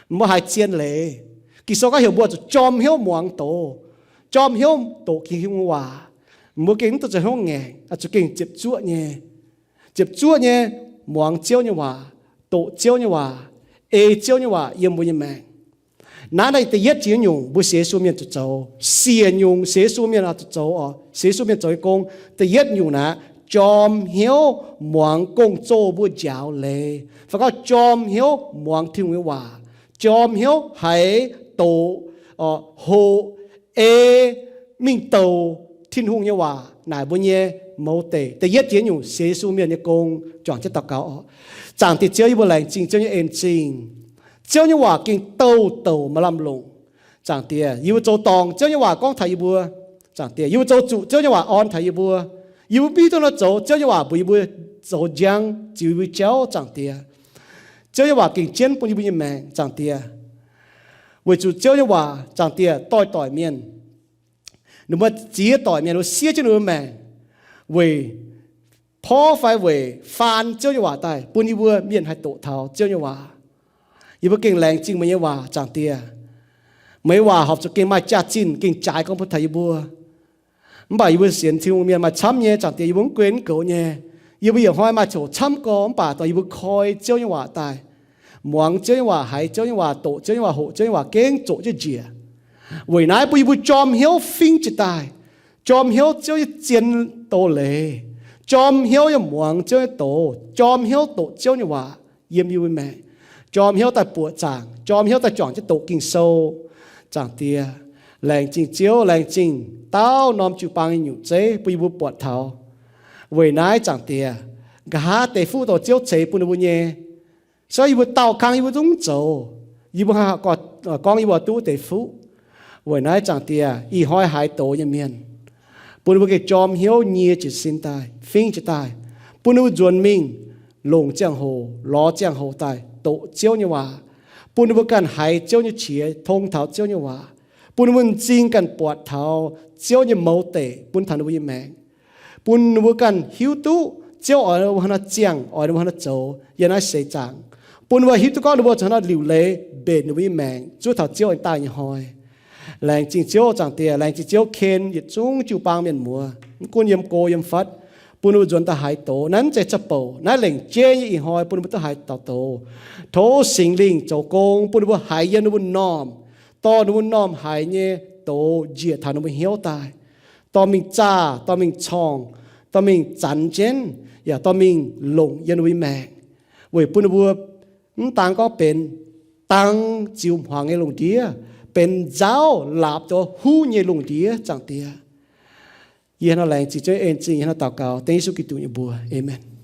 mbuo haiz zien leiz. Ging-Sou gorngv heuc mbuo zuqc jorm hnyouv muangx doz, jorm hnyouv doqc Tin-Hungh nyei waac. Mbuo gengh mv dungx zoux hnyouv ngaengc, zuqc gengh ziepc zuoqv nyei, ziepc zuoqv nyei muangx Ziouv nyei waac, doqc Ziouv nyei waac, ei Ziouv nyei waac yiem mbuo nyei maengc. Naaiv naaiv da'yietv ziex nyungc mbuo sienx Yesu mienh zuqc zoux. Siec nyungc sienx Yesu mienh zuqc zoux oc. Sienx Yesu mienh zoux nyei gong, da'yietv nyungc naaic, jorm hnyouv muangx gong-zoh mbuo njaaux leiz, fai gorngv jorm hnyouv muangx Tin-Hungh nyei waac, jorm hnyouv haiz, doqc, hoqc, ei, mingh douc Tin-Hungh nyei waac naaic mbuo nyei mouz deic. Da'yietv ziex nyungc sienx Yesu mienh nyei gong. Juangc jienv daux gaux oc. Zaangc Diex Ziouv, yie mbuo laengz zingh Ziouv nyei en-zingh. Ziouv nyei waac gengh douh douc maaih lamh longc. Zaangc Diex, yie mbuo zoux dorngc Ziouv nyei waac gorngv taux yie mbuo. Zaangc Diex, yie mbuo zoux zuqc Ziouv nyei waac orn taux yie mbuo. Yie mbuo mv hiuv duqv nor zoux, Ziouv nyei waac mbuox yie mbuo zoux njang, ziux yie mbuo jauv. Zaangc Diex, Ziouv nyei waac gengh jienv bun yie mbuo nyei maengc. Zaangc Diex, weic zuqc Ziouv nyei waac, Zaangc Diex, doix-doic mienh, ninh mbuo ziex doic mienh, ninh mbuo siev jienv ninh mbuo maengc weic porv fai weic faan Ziouv nyei waac daaih bun yie mbuo mienh haih doqc taux Ziouv nyei waac. Yie mbuo gengh laengz zingh meih nyei waac, Zaangc Diex. Meih nyei waac horpc zuqc gengh maaih jaax-zinh, gengh jaaix gorngv bun taux yie mbuo. Mv baac yie mbuo sienx Tin-Hungh mienh maaih camv nyei, Zaangc Diex, yie mbuo mv gunv mv goux nyei. Yie mbuo yietc hnoi maaih coc camv gorx, mv baac dongh yie mbuo koi Ziouv nyei waac daaih, muangx Ziouv nyei waac, haiz Ziouv nyei waac, doqc Ziouv nyei waac, hoqc Ziouv nyei waac, gengh zoqc jienv njiec. Weic naaiv bun yie mbuo jorm hnyouv fingv jiez daaih, jorm hnyouv Ziouv nyei zien doz-leiz, jorm hnyouv yaac muangx Ziouv nyei doz, jorm hnyouv doqc Ziouv nyei waac yiem yie mbuo maengc, jorm hnyouv daaih buoqc zaangc, jorm hnyouv daaih juangc jienv doqc Ging-Sou. Zaangc Diex, laengz zingh Ziouv, laengz zingh dauh norm jiu-baang nyei nyutc zeiv bun yie mbuo buatc taux. Weic naaiv, Zaangc Diex, nqa'haav deix fuqv dongh Ziouv ceix bun ninh mbuo nyei, se yie mbuo daauh kang yie mbuo zungv mv zoux, yie mbuo gorngv yie mbuo duqv deix fuqv. Weic naaiv, Zaangc Diex, ih hnoi haaix doz nyei mienh, bun ninh mbuo gengh jorm hnyouv nyie jiez sin daaih, fingv jiez daaih, bun ninh mbuo nzuonx mingh longc ziangh hoc, lorz ziangh hoc daaih doqc Ziouv nyei waac, bun ninh mbuo ganh haiz Ziouv nyei qiex, tong taux Ziouv nyei waac, bun ninh mbuo m'zing ganh buatc taux Ziouv nyei mouz deic bun taux ninh mbuo nyei maengc, bun ninh mbuo ganh hiuv duqv Ziouv oix ninh mbuo hnangv haaix nor ziangh, oix ninh mbuo hnangv haaix nor zoux yiem naaiv seix zaangc, bun ninh mbuo hiuv duqv gorngv ninh mbuo zuqc hnangv haaix nor liuc leiz mbenc ninh mbuo nyei maengc zuov taux Ziouv aengx daaih nyei hnoi. Laengz zingh Ziouv, Zaangc Diex, laengz zingh Ziouv ken yietc zungv jiu-baang mienh muoz, mv gunv yiem go yiem fatv, bun ninh mbuo nzuonx daaih haaix doz. Naaiv mv zeiz za'bouc, naaiv lengc jeiv nyei ih hnoi bun ninh mbuo duqv haaix dauh doz. Tov Singx Lingh zoux gong bun ninh mbuo haiz yiem ninh mbuo m'normh dorh ninh mbuo m'normh haic nyei doz njiec taux ninh mbuo hnyouv daaih, dorh mingh zaah, dorh mingh corngh, dorh mingh zanx jienv, yaac dorh mingh longc yiem ninh mbuo maengc, weic bun ninh mbuo mv daan gorngv benx dang ziux hmuangx nyei lungh ndiev, benx nzauv laapc duqv huv nyei lungh ndiev, Zaangc Diex. Yie hnangv nor laengz zingh Ziouv, en zingh yie hnangv nor daux gaux dengv Yesu Giduc nyei mbuox. Aamen.